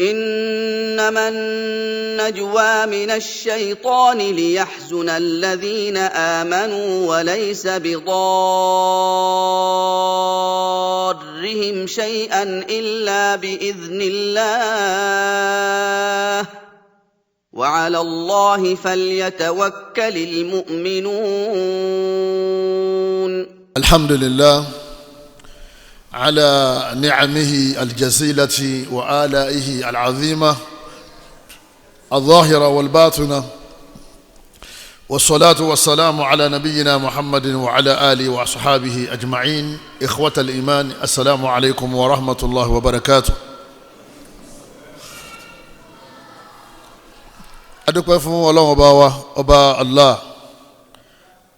إنما النجوى من الشيطان ليحزن الذين آمنوا وليس بضارهم شيئا إلا بإذن الله، وعلى الله فليتوكل المؤمنون. الحمد لله على نعمه الجزيلة وآلائه العظيمة الظاهرة والباطنة، والصلاة والسلام على نبينا محمد وعلى آله وأصحابه أجمعين. إخوة الإيمان، السلام عليكم ورحمة الله وبركاته. Adúpẹ́ fún Ọlọ́run ọba wa, ọba Allah,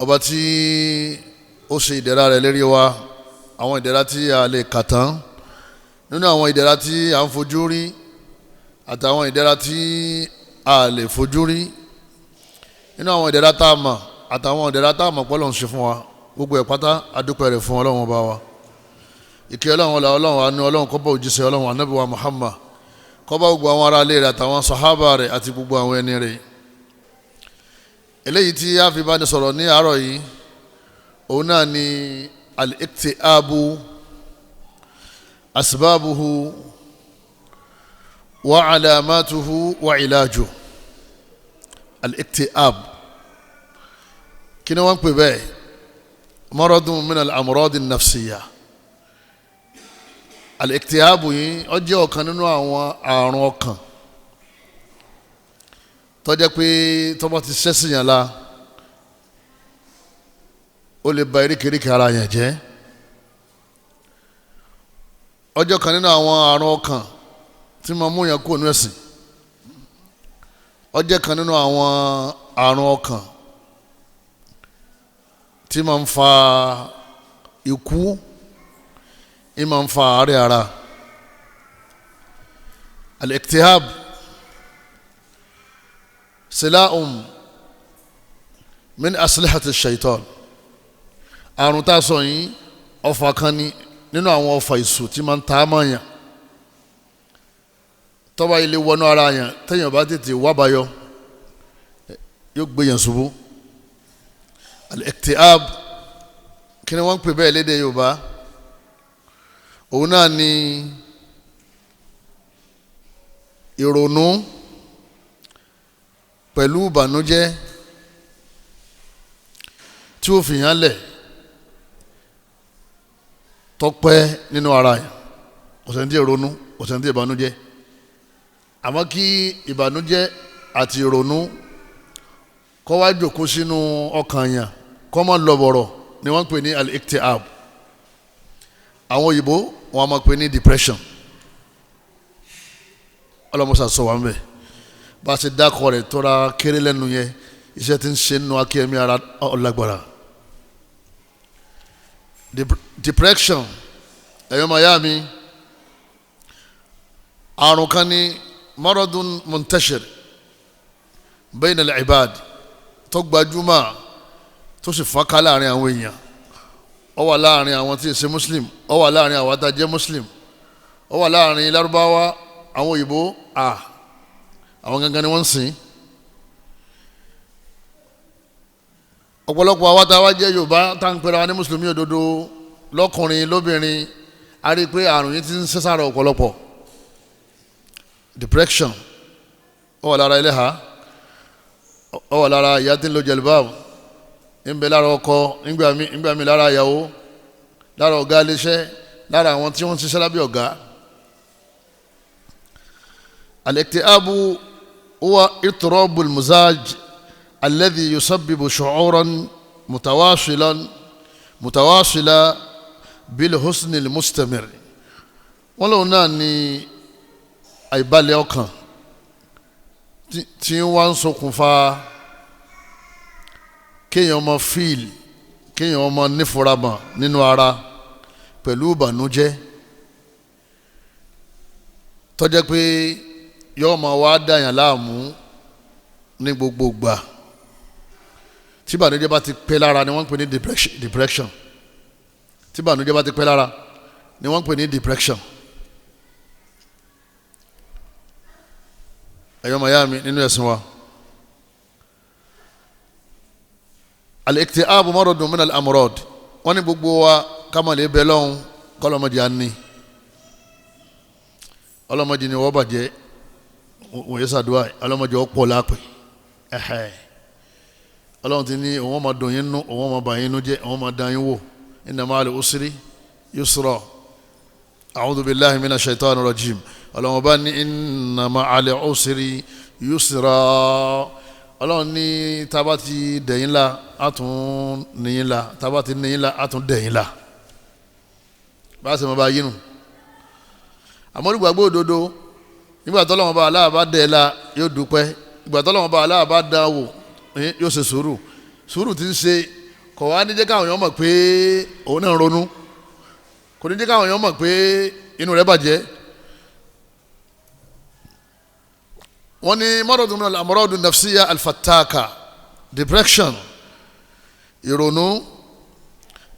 ọba tí ó ṣe ìdẹ̀ra rẹ̀ lérí wa, àwọn ìdẹ̀ra tí a lè kà tán, nínú àwọn ìdẹ̀ra tí a ń fojú rí àtàwọn ìdẹ̀ra tí a lè fojú rí, nínú àwọn ìdẹ̀ra tá a mọ̀ àtàwọn ìdẹ̀ra tá a mọ̀ pé Ọlọ́run ṣe fún wa, gbogbo ẹ̀ pátá adúpẹ́ rẹ̀ fún Ọlọ́run ọba wa. Ìkẹ́ Ọlọ́run ọlá Ọlọ́run àánú Ọlọ́run kó bá òjíṣẹ́ Ọlọ́run Ànábì wa Muhammad, kó bá gbogbo àwọn ará ilé rẹ̀ àtàwọn sàhábà rẹ̀ àti gbogbo àwọn ẹni rẹ̀. Eléyìí tí a fi bá ní sọ̀rọ̀ ní àárọ̀ yìí, òun náà ni al-iktiabu asbabuhu wa alamatuhu wa ilajuhu. Al-iktiab, kí ni wọ́n ń pè bẹ́ẹ̀? Maradun min al-amradi an-nafsiyya. Al-iktiabu yìí ó jẹ́ ọ̀kan nínú àwọn àrùn ọkàn tó jẹ́ pé tó bá ti ṣẹ́sìn yàn la, ó lè ba eríkèéríkèé ara yẹn jẹ́. Ó jẹ́ ọ̀kan nínú àwọn àrùn ọkàn tí máa mú yàn kúrò nínú ẹ̀sìn. Ó jẹ́ ọ̀kan nínú àwọn àrùn ọkàn tí máa ń fa ikú, máa ń fa àárẹ̀ ara. Al-iktihab silahun min aslihati shaitan. Àrùn tá a sọ yìí, ọfà kan ni nínú àwọn ọfà ìṣù tí máa ń ta á mọ̀ yàn. Tó bá ilé wọnú ara yàn, téèyàn bá tètè wá bayọ, yóò gbé yàn ṣubú. Al-iktihab, kí ni wọ́n ń pè bẹ́ẹ̀ lédè Yorùbá? Òun náà ni ìrònú pẹ̀lú ìbànújẹ́ tí ó fi hàn lẹ̀ tọpẹ́ nínú ara yẹn. Kò sẹ́ni tí ìrònú, kò sẹ́ni tí ìbànújẹ́. Àmọ́ kí ìbànújẹ́ àti ìrònú kó wá jókòó sínú ọkàn yẹn, kó má lọ bọ̀rọ̀, ni wọ́n ń pè ní al-iktiab. Àwọn òyìnbó wọn a máa pè ní depression. Ọlọmọsà sọ wọn bẹ bá a ṣe dákọ rẹ tọ́ra kéré lẹ́nu yẹn, iṣẹ́ tí ń ṣe nínú akíyẹmí ara ọ̀làgbára. Depression, ẹ̀yọ́ mayami, àrùn kan ní maradun muntashir bayna al-ibad, tó gbajúmọ̀ tó sì fọ́nká láàrin àwọn èèyàn. Ó wà láàrin àwọn tí ń ṣe muslim, ó wà láàrin àwọn tá jẹ́ muslim, ó wà láàrin Lárúbáwá, àwọn òyìnbó, àwọn gangan ni wọ́n ń sìn. Ọ̀pọ̀lọpọ̀ àwa tá a wá jẹ́ Yorùbá tá ń pera wa ní mùsùlùmí òdodo, lọ́kùnrin lóbìnrin, a rí i pé àrùn yìí ti ń ṣe sára ọ̀pọ̀lọpọ̀. Depression ó wà lára ẹlẹ́hà, ó wà lára ìyá tí ń lo jẹ̀lúbáàbù, ń bẹ lára ọkọ, ńgbà mí lára ìyàwó, lára ọ̀gá iléeṣẹ́, lára àwọn tí wọ́n ń ṣiṣẹ́ lábẹ́ ọ̀gá. Al-iktiabu huwa ittirabu al-mizaj alladhi yusabbibu shu'uran mutawasila bil-husn al-mustamir. Wọ́n lòun náà ní àìbalẹ̀ ọkàn tí wọ́n ń ṣokùnfà kéèyàn ọmọ fíìl, kéèyàn ọmọ nífurama nínú ara pẹ̀lú ìbànújẹ́ tó jẹ́ pé yóò máa wá dàyàn láàmú ní gbogbo gbà. Tí ìbànújẹ́ bá ti pẹ́ lára ni wọ́n ń pè ní depression. Tí ìbànújẹ́ bá ti pẹ́ lára ni wọ́n ń pè ní depression. Ẹ̀yọ́ mayami nínú ẹ̀sìn wa, al-ikti'abu maradun min al-amrad. Wọ́n ní gbogbo wa kámọ̀lẹ́ bẹ́ẹ̀ lọ́hùn kọ́lọ́mọdé á ní ọlọ́mọdé ni wọ́n bàjẹ́ wọ́n yẹ sàdúrà ọlọ́mọdé ọ̀pọ̀ lápẹ̀ ẹ̀hẹ́. Ọlọ́run ti ní òun máa dùn yín nú, òun máa bà yín nú jẹ́, òun máa dán yín wò. Inna ma'al usri yusra. A'udhu billahi minash shaitani rajim. Ọlọ́run bá ní inna ma'al usri yusra. Ọlọ́run ní tába ti dẹ̀yìn la á tún níyìn la, tába ti níyìn la á tún dẹ̀yìn la. Bá a sì máa bá yín nù. Àmọ́ olùgbàgbọ́ òdodo, nígbà tọ́lọ́run bá Aláà bá dẹ̀ la yóò dúpẹ́, ìgbà tọ́lọ́run bá Aláà bá dá wò yóò ṣe sùúrù. Sùúrù ti ń ṣe kò wá ní jẹ́ káwọn èèyàn mọ̀ pé òun náà ronú, kò ní jẹ́ káwọn èèyàn mọ̀ pé inú rẹ̀ bàjẹ́. Wọ́n ní maradun minal amradu nafsiya alfataka, depression, ìrònú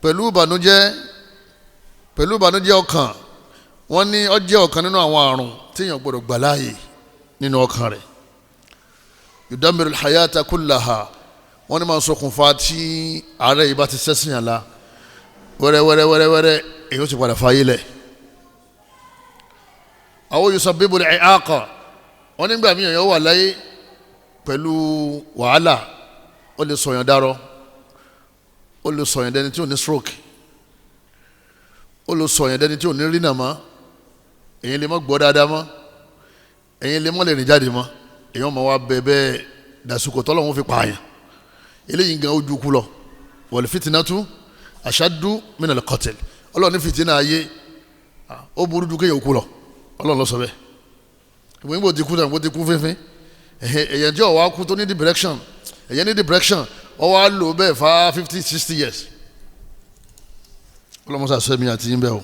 pẹ̀lú ìbànújẹ́, pẹ̀lú ìbànújẹ́ ọkàn. Wọ́n ní ó jẹ́ ọ̀kan nínú àwọn àrùn téèyàn gbọ́dọ̀ gbà láàyè nínú ọkàn rẹ̀. Yudamiru hayata kullaha. Wọ́n ní máa ṣokùnfà tí àárẹ̀ yìí bá ti sẹ́sìn yàn la wẹ́rẹ́ wẹ́rẹ́ wẹ́rẹ́ wẹ́rẹ́, èyí ó ti padà fàyè lẹ̀. Àwọn yusabibu al-i'aqa. Wọ́n nígbà míì èèyàn wà láyé pẹ̀lú wàhálà, ó lè sọ̀yàn dárọ́, ó lè sọ̀yàn dẹni tí ò ní stroke, ó lè sọ̀yàn dẹni tí ò ní rínà mọ́, èyí lè má gbọ́ dáadáa mọ́, èyí lè má lè rìn jáde mọ́, èyàn máa wá bẹ bẹ́ẹ̀ dàsùkò tọ́lọ́hún fi pààyàn. Eléyìí gan ojú kú lọ. Wal fitnatu ashaddu minal qatl. Ọlọ́run ní fìtínà ayé ó burú ju kéèyàn kú lọ. Ọlọ́run ló sọ bẹ́ẹ̀. Ìwé ìbò ti kú náà, ìbò ti kú fínfín. Èyàn tí ọ̀wá kú tó ní depression, èyàn ní depression, ọwọ́ á lò bẹ́ẹ̀ fa 50-60 years. Ọlọ́mọsá sẹ́mi àti yín bẹ́ẹ̀ o.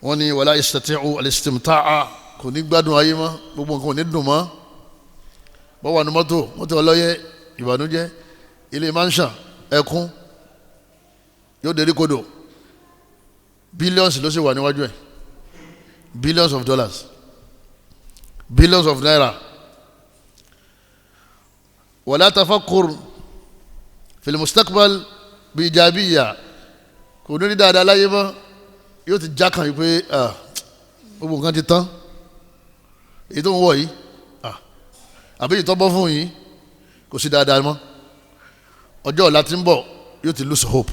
Wọ́n ní wala yastati'u al-istimta'a, kò ní gbádùn ayé mọ́, gbogbo nǹkan ò ní dùn mọ́. Bọ́wọ́ nu mọ́tò, mọ́tò ọlọ́yẹ, ìbànújẹ́, ilé mansion, ẹkún, yóò dérí kodò. Billions ló sì wà níwájú ẹ̀, billions of dollars, billions of naira. Wala tafakkur fil mustaqbal bi ijabiyya. Kò ní ní dáadáa láyé mọ́, yóò ti já kan yìí pé gbogbo nǹkan ti tán, èyí tó ń wọ̀ yìí àbí èyí tó bọ́ fún yìí kò sí dáadáa mọ́, ọjọ́ ọ̀la tí ń bọ̀ yóò ti lose hope.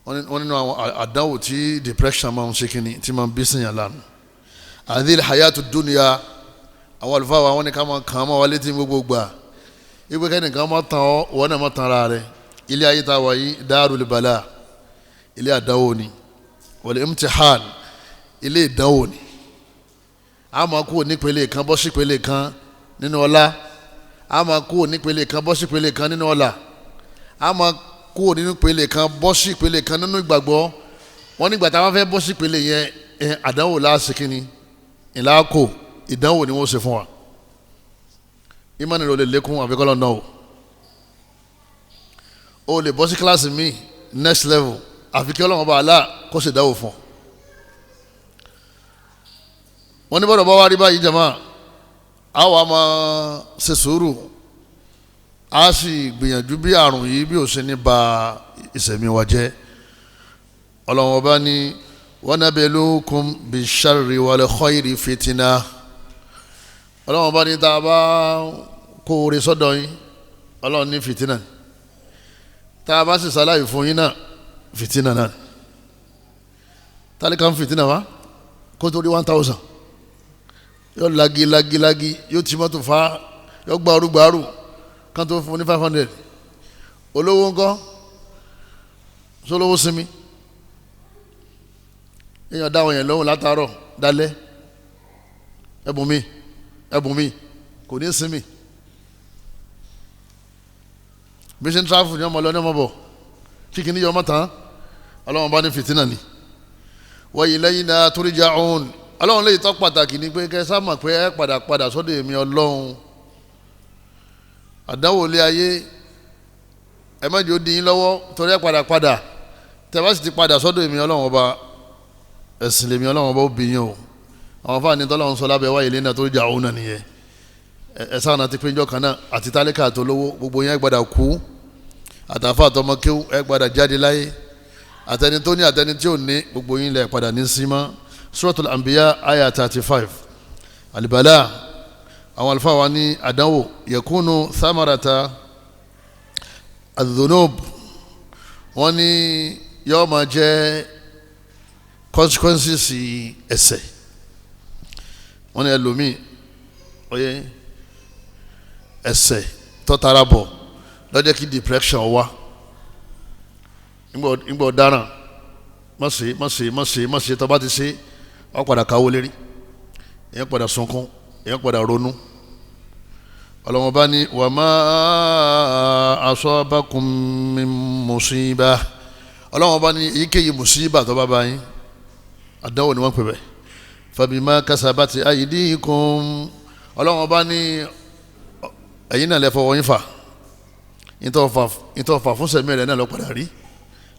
Wọ́n nínú àwọn àdánwò tí depression máa ń ṣe kínní tí máa ń bí sìnyàn lánàá. Hadhihi hayatu dunya, àwọn àlùfáà wa wọ́n ní ká máa kàn án mọ́ wa létí gbogbo gbà, ìgbé kẹ́nìkan máa tàn ọ́, wọ́n náà máa tàn ara rẹ̀. Ilé ayé tá a wà yìí darul bala, ilé àdánwò ni, wal imtihan, ilé ìdánwò ni. A máa kúrò nípele kan bọ́ sípele kan nínú ọlá, a máa kúrò nípele kan bọ́ sípele kan nínú ọlá, a máa kúrò nípele kan bọ́ sípele kan nínú ìgbàgbọ́. Wọ́n nígbà tá a bá fẹ́ bọ́ sípele yẹn, àdánwò láàsìkíní ìlàkó, ìdánwò ni wọ́n ṣe fún wa. Ìmánì rẹ̀ ò lè lékún àfikọ́lọ́ náà o. O lè bọ́ sí kíláàsì míì next level àfi kí Ọlọ́run bá Allah kó ṣe ìdánwò fún ọ. Wọ́n ní bọ́dọ̀ bá wá rí báyìí jama, a wà máa ṣe sùúrù, a sì gbìyànjú bí àrùn yìí bí ó ṣe ní ba ìṣẹ̀mí wa jẹ́. Ọlọ́run ọba ní wa nabluukum bish-sharri wal khayri fitina. Ọlọ́run ọba ní tá a bá kó oore sọ́dọ̀ yín, Ọlọ́run ní fìtínà, tá a bá sì ṣàlàyé fún yín náà, fìtínà náà. Tálíkà ń fìtínà wa kó tó rí 1,000 yóò lagi lagi lagi, yóò ti mọ́tò fa, yóò gbàrú gbàrú kan tó fún ní 500. Olówó ńkọ́, sólówó sinmi, èèyàn dáwọn yẹn lọ́wọ́ látàárọ̀ dalẹ́, ẹ̀bùn mi ẹ̀bùn mi, kò ní sinmi. Bí ṣe ń tráfù ní ọmọ lọ ní ọmọ bọ̀, kíkiní yọ ọmọ tán. Ọlọ́wọ́n bá ní fìtínà ni. Wa ilayna turja'un. Ọlọ́run lè tọ́ pàtàkì ni pé kẹsà mọ̀ pé ẹ padà padà sọ́dọ̀ èmi Ọlọ́run. Àdánwò ilé ayé ẹ má jẹ́ ó di yín lọ́wọ́, torí ẹ padà padà. Tẹ́ bá sì ti padà sọ́dọ̀ èmi Ọlọ́run ọba, ẹ̀sìn lèmi Ọlọ́run ọba ó bí yín o. Àwọn afáàní tọ́lọ́run sọ lábẹ́ wáyé lẹ́nà tó jà òun náà nìyẹn. Ẹ̀sán àti péjọ kan náà àti tálíkà àtolówó gbogbo yẹn gbọ́dọ̀ kú, àtàfà àtọmọkéwú ẹ gbọ́dọ̀ jáde láyé, àtẹni tó ní àtẹni tí ò ní gbogbo yín lẹ padà ní símọ́. Suratul Anbiya aya 35. Alibala, àwọn àlùfáà wa ní àdánwò yakunu thamarata adhunub, wọ́n ní yóò máa jẹ́ consequences ẹ̀ṣẹ̀. Wọ́n ní ẹlòmíì oyè ẹ̀ṣẹ̀ tọ́tara bọ̀ lọ́jọ́ kí depression wá. Ngbọ̀ ọ̀daràn má ṣe má ṣe má ṣe má ṣe, tó bá ti ṣe ó padà káwó lérí, èèyàn padà sunkún, èèyàn padà ronú. Ọlọ́wọ́n bá ní wa ma asabakum min musiba. Ọlọ́wọ́n bá ní èyíkéyìí musiba tó bá bá yín, àdánwò ni wọ́n pè bẹ́ẹ̀. Fabima kasabati aydikum. Ọlọ́wọ́n bá ní ẹ̀yin náà lè fọwọ́ yín fà, ìtọ́ fà fún sẹ̀mí rẹ̀ náà lọ padà rí.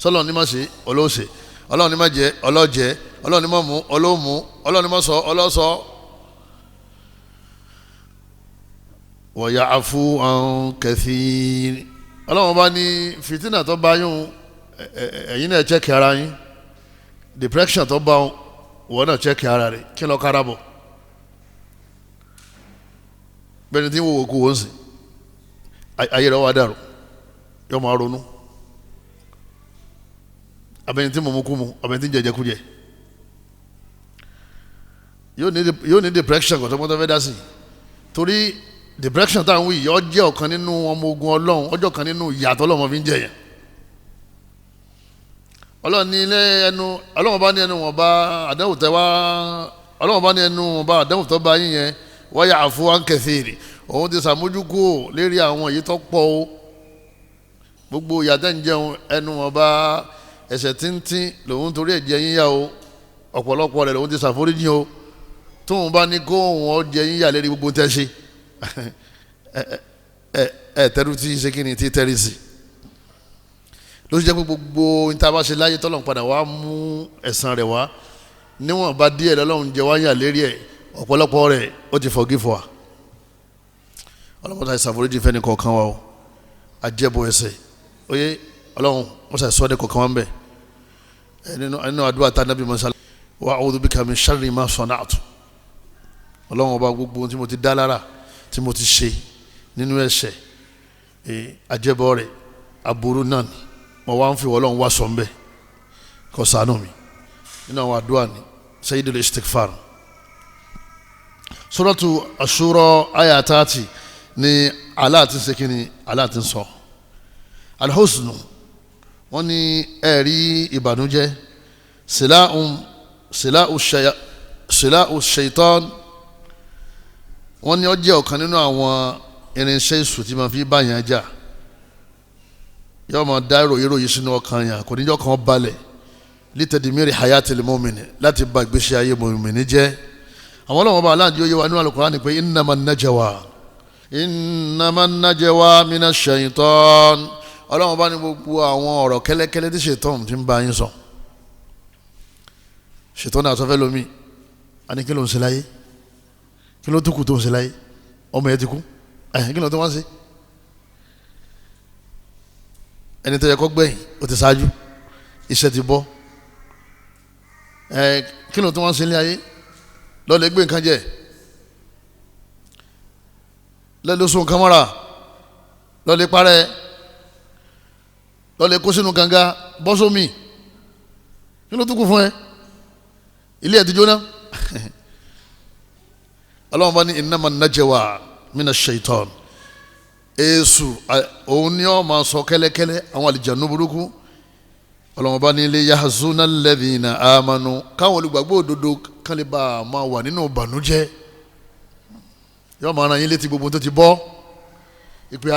Sọlọ́ọ̀ ní má ṣe ọlọ́ọ̀ṣe, Ọlọ́run ní má jẹ ọlọ́jẹ, Ọlọ́run ní má mú ọlọ́mú, Ọlọ́run ní má sọ ọlọ́sọ. Wa ya'fu an kathir. Ọlọ́run bá ní fìtínà tó bá yín, ẹ̀yin náà check ara yín, depression tó bá wọn náà check ara rẹ̀, kí lọ́ọ́ kára bọ̀. Bẹ́ẹ̀ni tí ń wo òkú wọ́n sìn, ayé rẹ̀ wá dàrú, yọ máa ronú. Abẹni tí mọ̀mú kú mu, abẹni tí jẹjẹ kú jẹ, yóò ní depression kò tó mọ́tò fẹ́ dá sí. Torí depression táwọn wí yìí ó jẹ́ ọ̀kan nínú ọmọ ogun Ọlọ́run, ọjọ́ kan nínú ìyàtọ̀ Ọlọ́run fi ń jẹ yẹn. Ọlọ́run ní ilé ẹnu, Ọlọ́run bá ní ẹnu wọn bá àdánwò tẹ wá, Ọlọ́run bá ní ẹnu wọn bá àdánwò tó bá yín yẹn, wa ya'fu an kathiri. Òun ti sàmójúkú lérí àwọn èyí tó pọ̀ o. Gbogbo ìyàtẹ̀ ń jẹun ẹnu wọn bá ẹ̀ṣẹ̀ tíntín lòun torí ẹ̀ jẹ yín yá o, ọ̀pọ̀lọpọ̀ rẹ̀ lòun ti ṣàforíjì o. Tóun bá ní kó òun ọ jẹ yín yá lérí gbogbo tẹ́ ṣe, ẹ tẹ́rù tí ṣe kí ni tí tẹ́rì sí. Ló ṣe jẹ́ pé gbogbo níta bá ṣe láyé tọ́lọ̀ padà wá mú ẹ̀san rẹ̀ wá, níwọ̀n bá díẹ̀ lọ́lọ́run jẹ wá yà lérí ẹ̀, ọ̀pọ̀lọpọ̀ rẹ̀ ó ti forgive wa. Ọlọ́run ṣe ṣàforíjì fẹ́ni kọ̀ọ̀kan wa o, àjẹbọ ẹ̀ṣẹ̀ oyè Ọlọ́run wọ́n ṣe sọ́ọ́dẹ̀ kọ̀ọ̀kan wa ń bẹ̀. Nínú àdúrà tá nàbí mọ́sálá, wa a'udhu bika min sharri ma sana'tu. Ọlọ́run ọba gbogbo tí mo ti dá lára, tí mo ti ṣe nínú ẹ̀ṣẹ̀, àjẹbọ rẹ̀ aburú náà ni mo wá ń fi Ọlọ́run wá sọ ń bẹ̀, kó ṣàánú mi. Nínú àwọn àdúrà ni sayyidul istighfar. Suratu Ashura aya 30 ni Allah ti ṣe kíni, Allah ti sọ. Alhusnu, wọ́n ní ẹ̀rí ìbànújẹ́, sila'u shaitan. Wọ́n ní ó jẹ́ ọ̀kan nínú àwọn irinṣẹ́ èṣù tí máa fi bá yàn jà. Yóò máa dá ìròyìn sínú ọkàn yàn, kò ní jọ́ kan balẹ̀. Litadmiri hayatil mu'min, láti ba ìgbésí ayé mùmínì jẹ́. Àwọn ọlọ́wọ́n bá aláǹdí ó yé wa nínú Al-Qur'ani pé innaman najwa minash shaitan. Ọlọ́run bá ní gbogbo àwọn ọ̀rọ̀ kẹ́lẹ́kẹ́lẹ́ tí ṣètọ́n ti ń bá yín sọ. Ṣètọ́n náà sọ fẹ́ lómi, a ní kí ló ń ṣe láyé, kí ló tún kù tó ń ṣe láyé, ọmọ yẹn ti kú, ẹ̀hìn kí ló tó wá ń ṣe. Ẹni tó yẹ kó gbẹ̀yìn ó ti ṣáájú, iṣẹ́ ti bọ́, ẹ̀ kí ló tó wá ń ṣe ní ayé, lọ́ọ́ lè gbé nǹkan jẹ, lọ́ọ́ lè sún nǹkan mọ́ra, lọ́ọ́ lè parẹ́, lọ́lẹ̀ kó sínú kànga bọ́sọ́mì, kí ló tún kù fún ẹ, ilé ẹ̀ ti jóná. Ọlọ́run bá ní innama najwa mina shaitan. Èṣù òun ni ó máa sọ kẹ́lẹ́kẹ́lẹ́ àwọn àlìjànú burúkú. Ọlọ́run bá ní ilé yahzuna alladhina amanu, káwọn olùgbàgbọ́ òdodo kan lè bá a máa wà nínú ìbànújẹ́. Yóò máa ran yín létí gbogbo tó ti bọ́, ìpè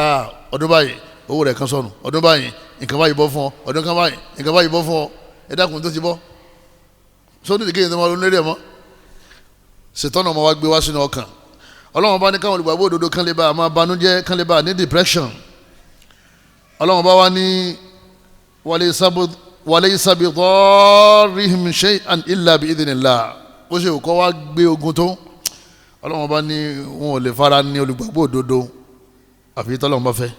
ọdún báyìí owó rẹ̀ kan sọnù, ọdún báyìí nǹkan báyìí bọ́ fún ọ, ọdún kan báyìí nǹkan báyìí bọ́ fún ọ, ẹ dákun tó ti bọ́. Sóní ìdíkejì tó máa ronú lérí ẹ̀ mọ́, ṣètọ́nà ọmọ wa gbé wá sínú ọkàn. Ọlọ́run bá ní káwọn olùgbàgbọ́ òdodo kan lè bá a máa banújẹ́, kan lè bá a ní depression. Ọlọ́run bá wá ní walaysa bidarrihim shay'an illa bi idhnillah. Bó ṣe kọ́ wá gbé ogun tó, Ọlọ́run bá ní wọn ò lè fara ní olùgbàgbọ́ òdodo àfi tọ́lọ́run bá fẹ́.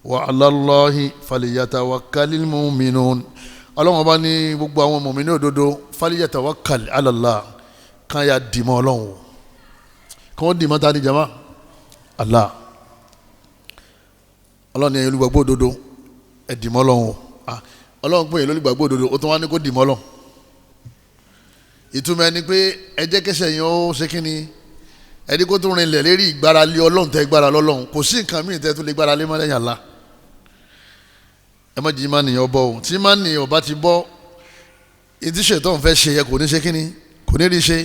Wa ala Allahi falyatawakkalil mu'minun. Ọlọ́run bá ní gbogbo àwọn mọ̀mí ní òdodo falyatawakkal ala Allah, kan ya dìmọ́ Ọlọ́run, kan ó dìmọ́ ta ni jama Allah. Ọlọ́run ní ẹ̀yin olùgbàgbọ́ òdodo ẹ̀ dìmọ́ Ọlọ́run. Ọlọ́run pè é lólùgbàgbọ́ òdodo, ó tún wá ní kó dìmọ́ Ọlọ́run. Ìtumọ̀ ẹni pé ẹ jẹ́ kẹsẹ̀ yẹn ó ṣe kí ni, ẹni kó tún rinlẹ̀ lérí ìgbára lé Ọlọ́run tẹ́ gbára lọ́lọ́run. Kò sí nǹkan míì tẹ́ tún lè gbára lé mọ́ lẹ́yìn Allah. Ẹ má jí ìmánìyàn bọ́ o. Tí ìmánìyàn bá ti bọ́, ìdí ṣètò ń fẹ́ ṣe yẹ kò ní ṣe kí ni, kò ní rí ṣe.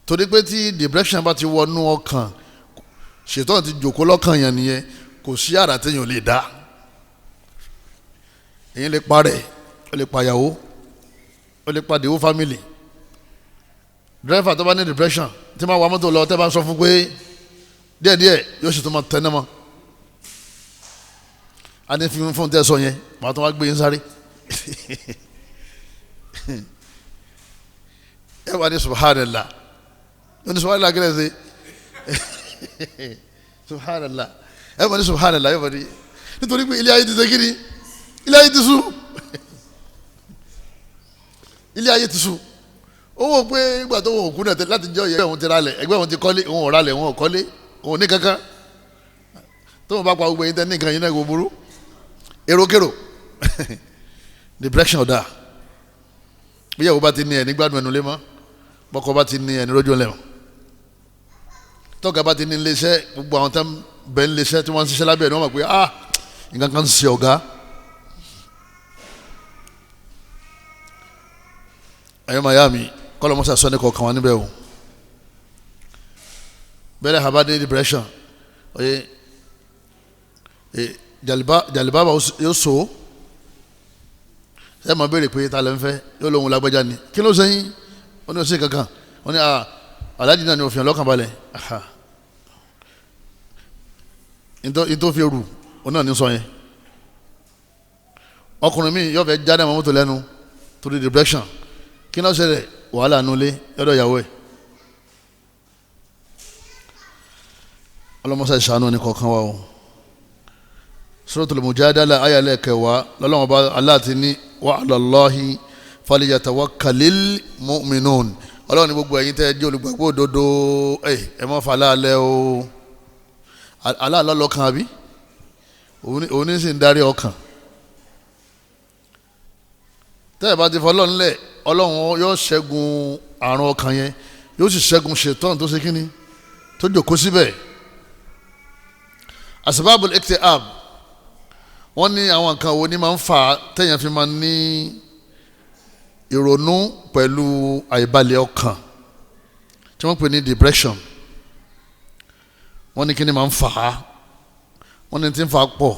Torí pé tí depression bá ti wọnú ọkàn, ṣètò ti jòkó lọ́kàn yẹn nìyẹn, kò sí àrà téèyàn lè dá. Èyí lè parẹ́, ó lè pàyàwó, ó lè padà ìwó family. Driver tó bá ní depression tí máa wa mọ́tò lọ, tẹ́ bá ń sọ fún pé díẹ̀díẹ̀ yóò sì tún máa tẹ́ náà mọ́. A ní fi fún tẹ́ sọ yẹn, màá tún wá gbé yín sáré. Ẹ wà ní subhanallah, ó ní subhanallah kí lè ṣe subhanallah, ẹ wà ní subhanallah, ẹ wà ní nítorí pé ilé ayé ti ṣe kí ni, ilé ayé ti sú, ilé ayé ti sú. Ó wò pé ìgbà tó wò kú náà láti jọ ẹgbẹ́ òun ti ralẹ̀, ẹgbẹ́ òun ti kọ́lé, òun ò ralẹ̀, òun ò kọ́lé, òun ò ní kankan. Tó wọn bá pa gbogbo yín tẹ́ ní nǹkan yín náà kò burú. Èròkèrò depression ọ̀dà. Bíyàwó bá ti ní ẹni gbádùn ẹnu lé mọ́, bọ́kọ bá ti ní ẹni rójú lẹ́wọ̀n, tọ́ka bá ti ní iléeṣẹ́, gbogbo àwọn tó ń bẹ ń léṣẹ́ tí wọ́n ń ṣiṣẹ́ lábẹ́ ẹ̀ ni wọ́n mọ̀ pé ah, nǹkan kan ń ṣe ọ̀gá. Ẹ̀yọ́ mayami kọ́lọ́mọ́sá sọ ní kọ̀ọ̀kan wa níbẹ̀ o. Bẹ́ẹ̀ ha bá dé depression, oye jàlibábà yóò so. Ẹ máa béèrè pé ta lẹ́ ń fẹ́, yóò lóhun lágbájá ni. Kí ló sẹ́yìn? Ó ní òsè kankan. Ó ní aláàjì náà ni òfin ọlọ́kàn balẹ̀. Ntọ́ fi rù ó náà ní sọ yẹn. Ọkùnrin mi yóò fẹ́ jáde àwọn mọ́tò lẹ́nu torí depression. Kí ló ṣẹlẹ̀? Wàhálà nulẹ̀ lọ́dọ̀ ìyàwó ẹ̀. Ọlọ́mọṣẹ́ ìṣàánú ni kọ̀ọ̀kan wa o. Suratul Mujadala ayalẹ̀ kẹwàá lọ́lọ́wọ́n bá aláàtí ní wa ala Allahi falyatawakkalil mu'minun. Ọlọ́run ní gbogbo ẹ̀yin tẹ́ ẹ jẹ́ olùgbàgbọ́ òdodo, ẹ má fa aláàlẹ́ o. Aláàlọ́ lọ́kàn àbí òun ní sì ń darí ọkàn. Tẹ́ ẹ bá ti fọlọ́run lẹ̀, Ọlọ́run yóò ṣẹ́gun àrùn ọkàn yẹn, yóò sì ṣẹ́gun ṣètọ́n tó ṣe kínní tó jòkó síbẹ̀. Asbabul iktiab, wọ́n ní àwọn nǹkan wo ni máa ń fà téèyàn fi máa ní ìrònú pẹ̀lú àìbalẹ̀ ọkàn tí wọ́n pè ní depression. Wọ́n ní kí ni máa ń fà á? Wọ́n ní tí ń fà á pọ̀,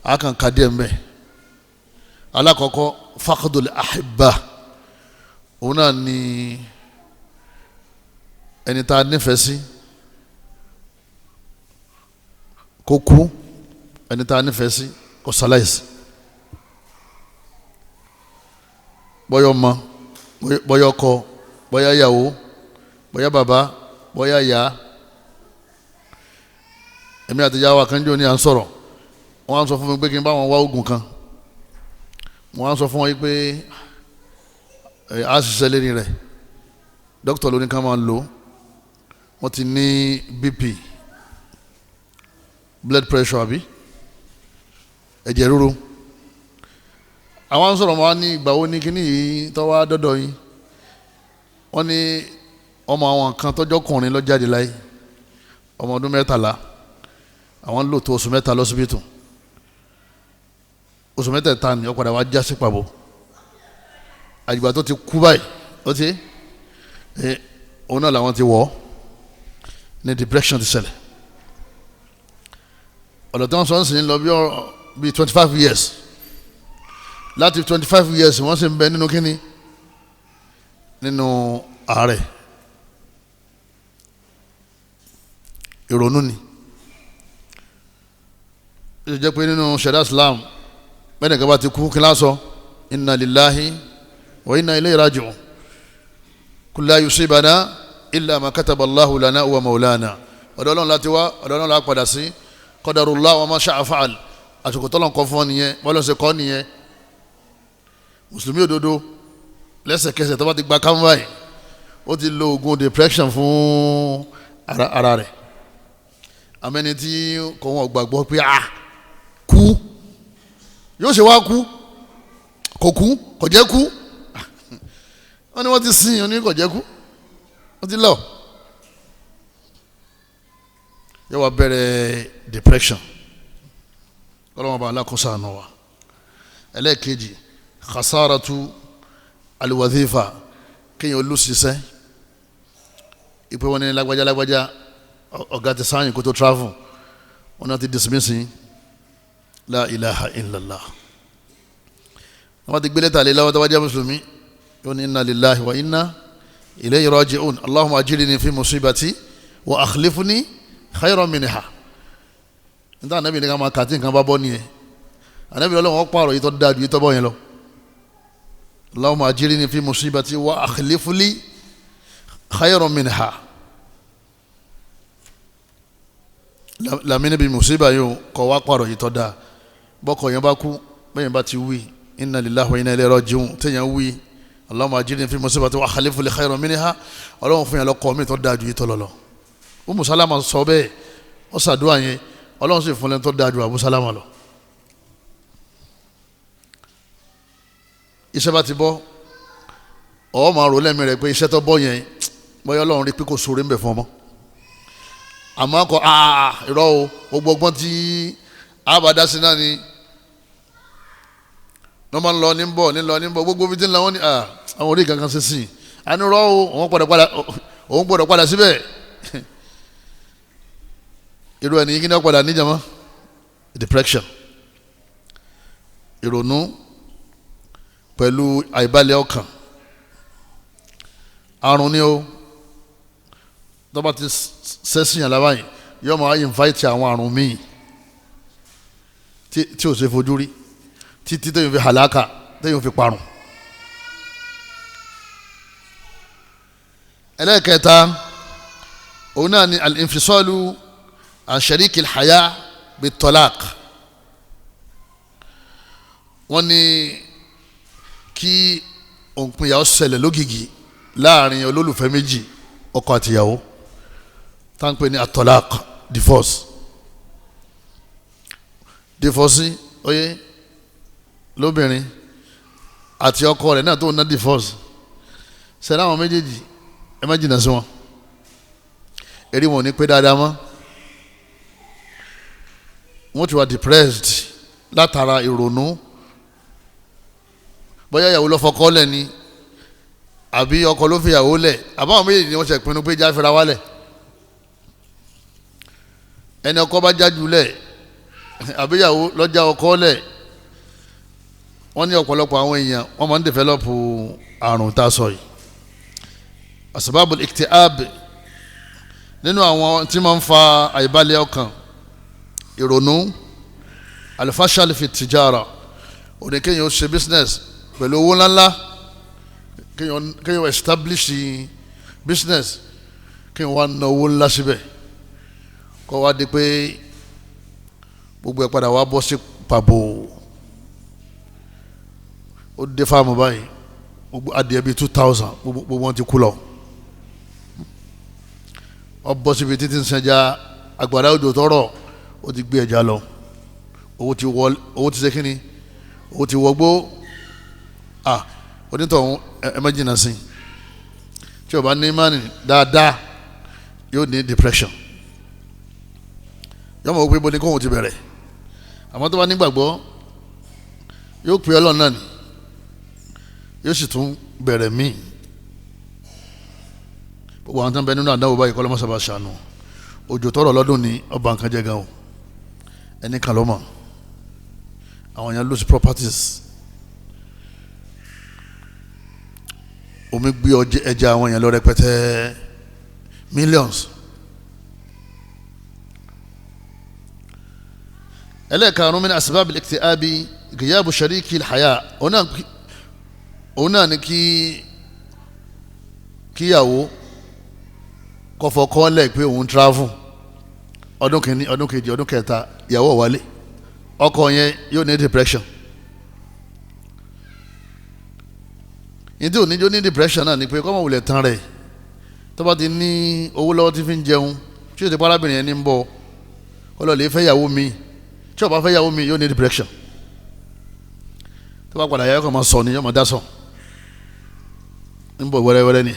á kàn ká díẹ̀ mbẹ́. Alákọ̀ọ́kọ́, faqdul ahibba, òun náà ni ẹni tá a nífẹ̀ẹ́ sí kó kú, ẹni tá a nífẹ̀ẹ́ sí kó ṣaláìsí, bóyá ọmọ, bóyá ọkọ, bóyá ìyàwó, bóyá bàbá, bóyá ìyá. Èmi àti ìyá wa kan jò ní à ń sọ̀rọ̀, wọ́n á sọ fún mi pé kí n bá wọn wá oògùn kan. Wọ́n á sọ fún wọn yìí pé a ṣiṣẹ́ lérí rẹ̀, dókítà ló ní ká máa lò. Wọ́n ti ní BP, blood pressure àbí ẹ̀jẹ̀ ríru. Àwọn sọ̀rọ̀ wọn ní ìgbà wo ní kíní yìí tó wá dọ́dọ̀ yín? Wọ́n ní ọmọ àwọn kan tọ́jọ́ kùnrin ló jáde láyé, ọmọ ọdún 13. Àwọn lò tó oṣù 3 lọ́sibítù, oṣù 3 ni ó padà wá já sí pàbó. Àgbà tó ti kú báyìí, ó ti òun náà làwọn ti wọ̀ ní depression ti ṣẹlẹ̀. Ọ̀dọ̀ tí wọ́n sọ ń sìn lọ bí 25 years. Láti 25 years wọ́n sì ń bẹ nínú kíni, nínú àárẹ̀ ìrònú ni. Ó jẹ́ pé nínú ṣẹ̀dá Islam, bẹ́ẹ̀ nìkan bá ti kú, kí lásọ inna lillahi wa inna ilayhi raji'un. Kul la yusibana illa ma kataba Allahu lana wa maulana. Ọ̀dọ̀ Ọlọ́run láti wá, ọ̀dọ̀ Ọlọ́run láti padà sí. Qadarullah wa ma sha'a fa'al. Àsìkò tọ́lọ̀ kọ́ fún ọ nìyẹn, bọ́lá ṣe kọ́ nìyẹn. Mùsùlùmí òdodo lẹ́sẹ̀kẹsẹ̀ tó bá ti gba kánfàì, ó ti lo oògùn depression fún ara rẹ̀. Àmẹ́ni tí kò wọ́n gbàgbọ́ pé a kú yóò ṣe wá kú, kò kú, kò jẹ́ kú. Wọ́n ní wọ́n ti sin, wọ́n ní kò jẹ́ kú, wọ́n ti lọ. Yóò wá bẹ̀rẹ̀ depression. Kọ́lọ́mọ bá alákòóso àná wa. Ẹlẹ́ẹ̀kejì, khasaratu alwadhifa, kéèyàn olùsísẹ́. Ìpè wọn ní lágbájá lágbájá, ọ̀gá ti sáyìn kó tó travel, wọn náà ti dismiss yín. La ilaha illallah. Wọ́n ti gbélé tàlẹ́ lọ́wọ́ tó bá jẹ́ mùsùlùmí, yóò ní inna lillahi wa inna ilayhi raji'un. Allahumma ajirni fi musibati wa akhlifni khayran minha. Níta ànábì ní ká máa kàtí nǹkan bá bọ́ nìyẹn. Ànábì lọ́wọ́ pààrọ̀ yìí tó dáa ju yìí tó bọ́ yẹn lọ. Allahumma ajirni fi musibati wa akhlifli khayran minha. Lamini bi musiba yìí kọ́ wá pààrọ̀ yìí tó dáa. Bọ́kọ̀ yẹn bá kú, bẹ́ẹ̀ yẹn bá ti wí inna lillahi wa inna ilayhi raji'un, téèyàn wí Allahumma ajirni fi musibati wa akhlifli khayran minha, Ọlọ́run fún yẹn lọ́kọ́ mi tó dáa ju yìí tó lọ. Umu Salama sọ bẹ́ẹ̀, ó ṣàdúrà yẹn, Ọlọ́run sì fún lẹ́ni tó dáa ju Abu Salama lọ. Iṣẹ́ bá ti bọ́, ọ̀ máa rò lẹ́mìí rẹ̀ pé iṣẹ́ tó bọ́ yẹn, bóyá Ọlọ́run rí pé kò sóore ń bẹ̀ fún ọmọ. Àmọ́ kọ irọ́ o, gbogbo ọgbọ́n tí àbádá sí náà ni wọ́n máa ń lọ ní bọ̀ ní lọ ní bọ̀, gbogbo ibi tí ń lọ wọ́n ní àwọn orí kankan ṣe sí i. Àní irọ́ o, òun gbọ́dọ̀ padà síbẹ̀. Irú ẹni yìí kí ni wọ́n padà níjàmọ́? Depression, ìrònú pẹ̀lú àìbalẹ̀ ọkàn, àrùn ni o. Tó bá ti sẹ́sìn yàn lábàáyé, yóò máa invite àwọn àrùn míì tí ò ṣe fojú rí, títí téèyàn fi hàlákà, téèyàn fi parun. Ẹlẹ́ẹ̀kẹta, òun náà ni al-infisalu an shariki al-haya bit-talaq. Wọ́n ní kí òǹpinya ó ṣẹlẹ̀ lógìgì láàrin olólùfẹ́ méjì, ọkọ àtìyàwó, tá ń pè ní at-talaq, divorce. Divorce oyè lóbìnrin àti ọkọ rẹ̀ náà tó ń ná divorce. Ṣẹlẹ̀ àwọn méjèèjì, ẹ má jìnnà sí wọn, eré wọn ò ní pé dáadáa mọ́. Wọ́n ti wà depressed látara ìrònú, bóyá ìyàwó ló fọkọ lẹ̀ ni àbí ọkọ ló fìyàwó lẹ̀, àbáwọn méjèèjì ni wọ́n ṣe pinnu pé jáfẹ́ra wálẹ̀. Ẹni ọkọ bá jájú lẹ̀ àbí ìyàwó lọ́jà ọkọ lẹ̀, wọ́n ní ọ̀pọ̀lọpọ̀ àwọn èèyàn wọ́n máa ń dẹ̀fẹ́lọ́pù àrùn tá a sọ yìí. Asbabul iktiab, nínú àwọn tí máa ń fa àìbalẹ̀ ọkàn, ìrònú, alifashal fi tijara, òní kéèyàn ó ṣe business pẹ̀lú owó ńláńlá, kéèyàn establish business, kéèyàn wá ná owó ńlá síbẹ̀, kó wá di pé gbogbo ẹ̀ padà wá bọ́ sí pàbó. Ó dé fáàmù báyìí, gbogbo adìẹ bíi 2000 gbogbo wọn ti kú lọ. Ó bọ́ síbi títí ń sẹ́jà, àgbàrá òjò tọrọ, ó ti gbé ẹja lọ. Owó ti wọ, owó ti ṣe kínni, owó ti wọgbó. Onítọ̀hún ẹ má jìnnà sí. Tí o bá ní mánì dáadáa, yóò ní depression. Yóò mọ̀ wípé bo ni kóhun ti bẹ̀rẹ̀. Àmọ́ tó bá nígbàgbọ́, yóò pè Ọlọ́run náà ni, yóò sì tún bẹ̀rẹ̀ míì. Gbogbo àwọn tó ń bẹ nínú àdáwò báyìí, kọ́ ló mọ̀ sábà ṣàánú. Òjò tọrọ lọ́dún ni ọba nǹkan jẹ́ gan o, ẹni kan ló mọ̀. Àwọn èèyàn lose properties, omi gbé ẹja àwọn èèyàn lọ rẹpẹtẹ, millions. Ẹlẹ́ẹ̀karùn-ún, min asbab al-iktiabi ghiyabu shariki al-haya, òun náà ni kí Kíyàwó kọfọkọ́lẹ̀ pé òun travel ọdún kìíní, ọdún kejì, ọdún kẹta, ìyàwó wálé, ọkọ yẹn yóò ní depression. Ìdí òní jó ní depression náà ni pé kọ́mọ wulẹ̀ tán rẹ̀, tó bá ti ní owó lọ́wọ́ tí fi ń jẹun, tí yóò ti parábìnrin yẹn ní ń bọ̀, ó lọ lè fẹ́ ìyàwó mi, tí ó bá fẹ́ ìyàwó mi yóò ní depression. Tó bá padà yà yóò kàn máa sọ ni, yóò máa dá sọ, ń bọ̀ wẹ́rẹ́wẹ́rẹ́ ni.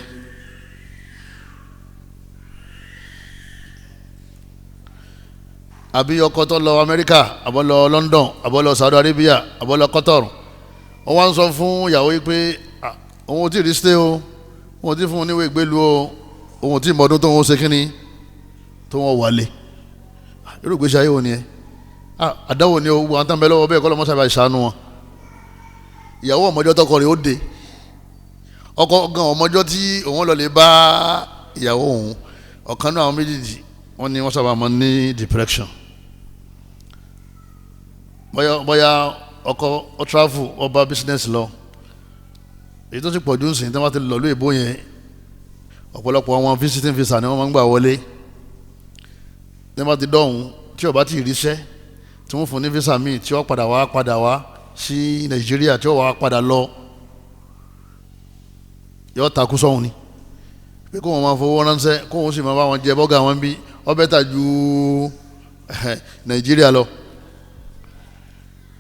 Àbí ọkọ tó lọ Amẹ́ríkà, àbọ̀ lọ London, àbọ̀ lọ Saudi Arabia, àbọ̀ lọ Qatar, wọ́n wá ń sọ fún ìyàwó yìí pé òun ò tí ì rí stay o, òun ò tí ì fún un níwèé ìgbélu o, òun ò tí ì mọ̀ọ́dún tó ń ṣe kínní tó wọ́n wálé. Irú ìgbésí ayé wo ni ẹ? Àdáwò ni o, gbogbo àwọn tán bẹ lọ́wọ́ bẹ́ẹ̀ kọ́ lọ́mọ sábà ìṣàánú wọn. Ìyàwó ọmọjọ́ tọkọ rẹ̀ ó de, ọkọ gan ọmọjọ́ tí òun lọ lè bá ìyàwó òun. Ọ̀kan náà àwọn méjèèjì wọ́n ní wọ́n sábà máa ní depression. Bóyá ọkọ ó travel, ó bá business lọ, èyí tó ti pọ̀ jù ń sìn tí wọ́n ti lọ lóyè bó yẹn, ọ̀pọ̀lọpọ̀ àwọn visiting visa ni wọ́n máa ń gbà wọlé. Tí wọ́n bá ti dọ̀hún, tí ó bá ti ríṣẹ́ tí wọ́n fún ní visa míì, tí ó padà wá sí Nàìjíríà, tí ó wá padà lọ, yóò takú sọ́hun ni pé kó wọn máa fowó ránṣẹ́, kó wọn sì máa bá wọn jẹ bọ́gà wọn bí ó bẹ́tà ju Nàìjíríà lọ.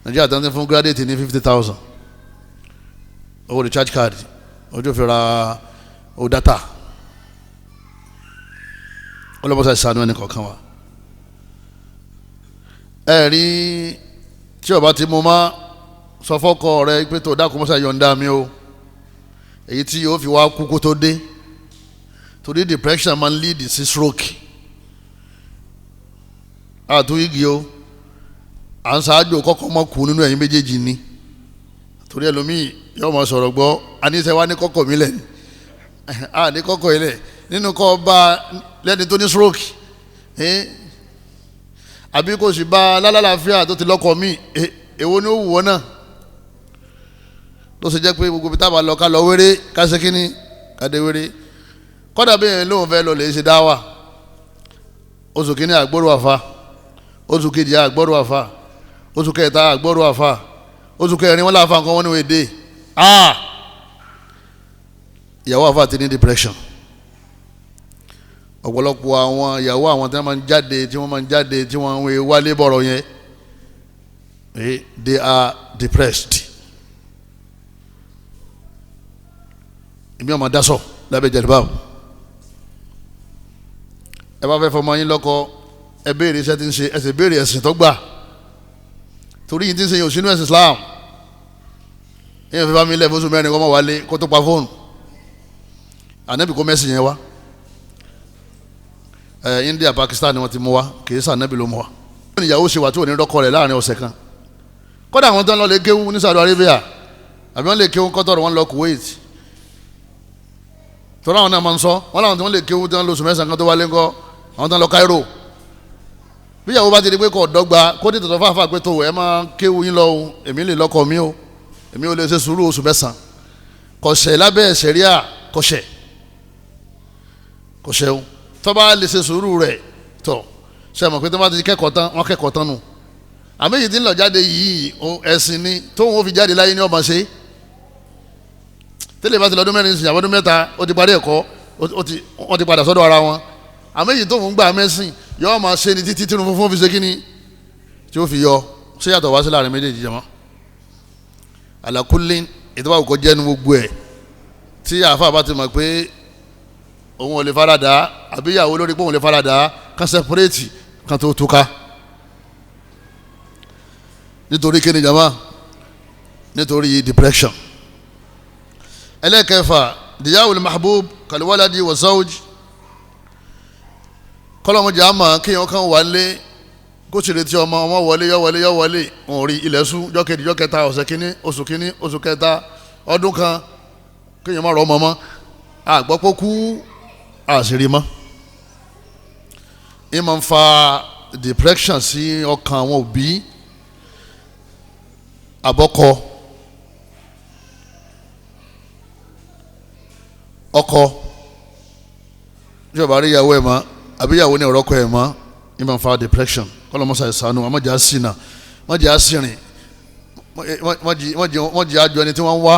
Nàìjíríà tó ń fún graduate ní 50,000 owó recharge card, ojú fi ra o data. Ọlọ́mọṣẹ́ ìsànú ẹni kọ̀ọ̀kan wa. Ẹ rí tí ó bá ti mú má sọ fọ́kọ rẹ pé tó dákun mọ́ṣẹ́ yọ̀ǹda mi o, èyí tí yóò fi wá kú kó tó dé, torí depression máa ń lead sí stroke. Àtúnyígi o, à ń ṣáájú kọ́kọ́ mọ́ kú nínú ẹ̀yin méjèèjì ni, torí ẹlòmíì yóò máa sọ̀rọ̀ gbọ́, àníṣe wa ní kọ́kọ́ mi lẹ̀ ni, à ní kọ́kọ́ yìí lẹ̀ nínú kọ́ bá lẹ́ni tó ní stroke, àbí kò sì bá lálàáfíà tó ti lọ́kọ̀ mi, èwo ni ó wù ọ́ náà? Tó ṣe jẹ́ pé gbogbo ibi táwa lọ ká lọ wéré, ká ṣe kínní, ká dé wéré. Kọ́dà bí èèyàn lóun fẹ́ lọ lè ṣe dá wà, oṣù kínní àgbọ̀rò àfa, oṣù kejì àgbọ̀rò àfa, oṣù kẹta àgbọ̀rò àfa, oṣù kẹrin wọn láfa nǹkan wọn ní wọ́n dé. Ìyàwó àfa ti ní depression. Ọ̀pọ̀lọpọ̀ àwọn ìyàwó àwọn tí wọ́n máa ń jáde, tí wọ́n máa ń jáde, tí wọ́n ń wálé bọ̀rọ̀ yẹn, they are depressed. Èmi ọmọ dasọ lábẹ́ jẹ̀dúbáwò. Ẹ bá fẹ́ fọmọ yín lọ́kọ, ẹ béèrè iṣẹ́ tí ń ṣe, ẹ sì béèrè ẹ̀sìn tó gbà, torí yìí tí ń ṣe yóò sínú ẹ̀sìn Islam. Èèyàn fi bá mi lẹ̀ fóṣù mẹ́rin kọ́ mọ́ wálé kó tó pa fóònù, ànábì kó mẹ́sìn yẹn wá. India, Pakistan ni wọ́n ti mú wa, kì í sàn ànábì ló mú wa. Ìyàwó ṣe wà tí ò ní rọ́kọ rẹ̀ láàrin ọ̀sẹ̀ kan. Kódà àwọn tó ń lọ lè kéwú ní Saudi Arabia, àbí wọ́n lè kéwú Qatar, wọ́n lọ Kuwait, tọ́lá àwọn náà máa ń sọ wọ́n làwọn tí wọ́n lè kéwú tí wọ́n lóṣù mẹ́sàn-án kan tó wálé ńkọ́, àwọn tó ń lọ Cairo. Bí ìyàwó bá ti di pé kò dọ́gba, kó tètè sọ fáfáà pé tó ẹ máa kéwú yín lọ o, èmi lè lọ́kọ mi o, èmi ò lè ṣe sùúrù oṣù mẹ́sàn-án. Kọ̀ṣẹ̀ lábẹ́ ṣẹ̀ríà, kọ̀ṣẹ̀ kọ̀ṣẹ̀ o, tó bá lè ṣe sùúrù rẹ̀ tọ̀ ṣe mọ̀ pé tó bá ti kẹ́kọ̀ọ́ tán, wọ́n kẹ́kọ̀ọ́ tán nù. Àmì èyí tí ń lọ jáde yìí ẹ̀sìn ni tóun ó fi jáde láyé ní ọmọ ṣe. Tẹ́lẹ̀ bá ti lọ́dún mẹ́rin sìn àbọ̀dún mẹ́ta ó ti parí ẹ̀kọ́, ó ti padà sọ́dọ̀ ara wọn. Àmọ́ èyí tó ń gbà mẹ́sìn yóò máa ṣe ni títí tí funfun fi ṣe kíni tí ó fi yọ. Ṣé yàtọ̀ wá sí láàrin méjèèjì jẹ́ mọ́? Àlàkùnlé ètò bá kò jẹ́nu gbogbo ẹ̀ tí àáfàá bá ti mọ̀ pé òun ò lè farada, àbí ìyàwó lórí pé òun lè farada, kan sẹpẹrẹtì kan tó túká. Nítorí kíni jama? Nítorí depression. Ẹlẹ́kẹfà, diyawul mahbub kàlíwáládì wa zawj. Kọ́lọ́mọdé àmà kéèyàn kan wà lé kó sì retí ọmọ, ọmọ wọlé yọ wọlé yọ wọlé, òun rí ilẹ̀ sú jọ́kejì jọ́kẹta, ọ̀sẹ̀ kínní, oṣù kínní, oṣù kẹta, ọdún kan, kéèyàn má rọ ọmọ mọ́, àgbọ̀pọ̀ kú àṣírí mọ́. Ẹ máa ń fa depression sí ọkàn àwọn òbí àbọ́kọ ọkọ. Tí o bá rí ìyàwó ẹ̀ mọ́ àbí ìyàwó ní ọ̀rọ̀kọ ẹ̀ mọ́, ní máa fa depression. Kọ́lọ́mọ́sá ìsànú àmọ́jà sínà, mọ́jà sìnrìn, mọ́jà àjọ ẹni tí wọ́n ń wá.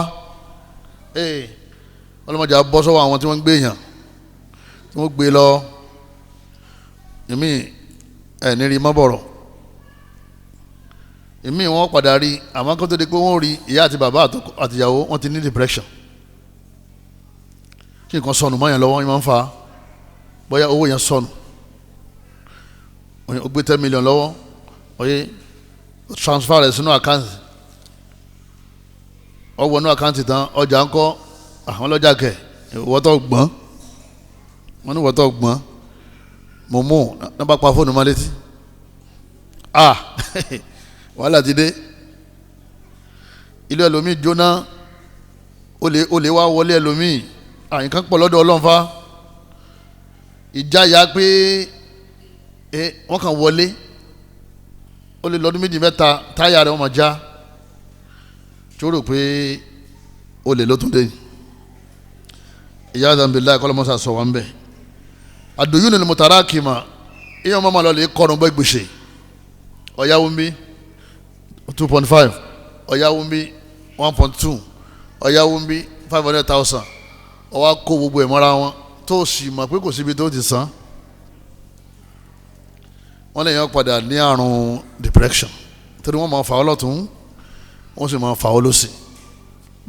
Ọlọ́mọjà bọ́ sọ́wọ́ àwọn tí wọ́n ń gbé èèyàn tí wọ́n gbé lọ. Èmi ẹ̀ ní rí mọ́bọ̀rọ̀, èmi wọ́n padà rí, àmọ́ kó tó di pé wọ́n rí ìyá àti bàbá àtìyàwó wọ́n ti ní depression. Kí nǹkan sọnù mọ́yàn lọ́wọ́ yẹn máa ń fa, bóyá owó yẹn sọnù, ó gbé 10 million lọ́wọ́, oye transfer rẹ̀ sínú àkáǹtì, ó wọnú àkáǹtì tán, ọjà ńkọ́, àwọn ọlọ́jà kẹ̀ wọ́tọ̀ gbọ́n, wọ́n ní wọ́tọ̀ gbọ́n mọ̀mọ́ náà bá pa fóònù mọ́ létí. Ah, wàhálà ti dé. Ilé ẹlòmíì jóná, olè wá wọlé ẹlòmíì. Àyìnká pọ̀ lọ́dọ̀ ọlọ́nfà. Ìjáyà pé wọ́n kàn wọlé, ó lè lọ́dún méjì mẹ́ta táyà rẹ̀ wọ́n máa já, tí ó rò pé olè ló tún dé. Ìyá àdàmbìlá kọ́lọ́mọ́sá sọ wá ń bẹ̀. Àdòyún ni mutarakima, ìyá ọmọ lọ lè kọrùn bọ́ gbèsè. Ọ̀yáwó ń bí 2.5, ọ̀yáwó ń bí 1.2, ọ̀yáwó ń bí 500,000. Ó wá kó gbogbo ẹ̀ mọ́ra wọn tó sì mọ̀ pé kò síbi tó ti san. Wọ́n lè yàn padà ní àrùn depression, torí wọ́n máa fà ọ́ lọ́tún, wọ́n sì máa fà ọ́ lọ́sì.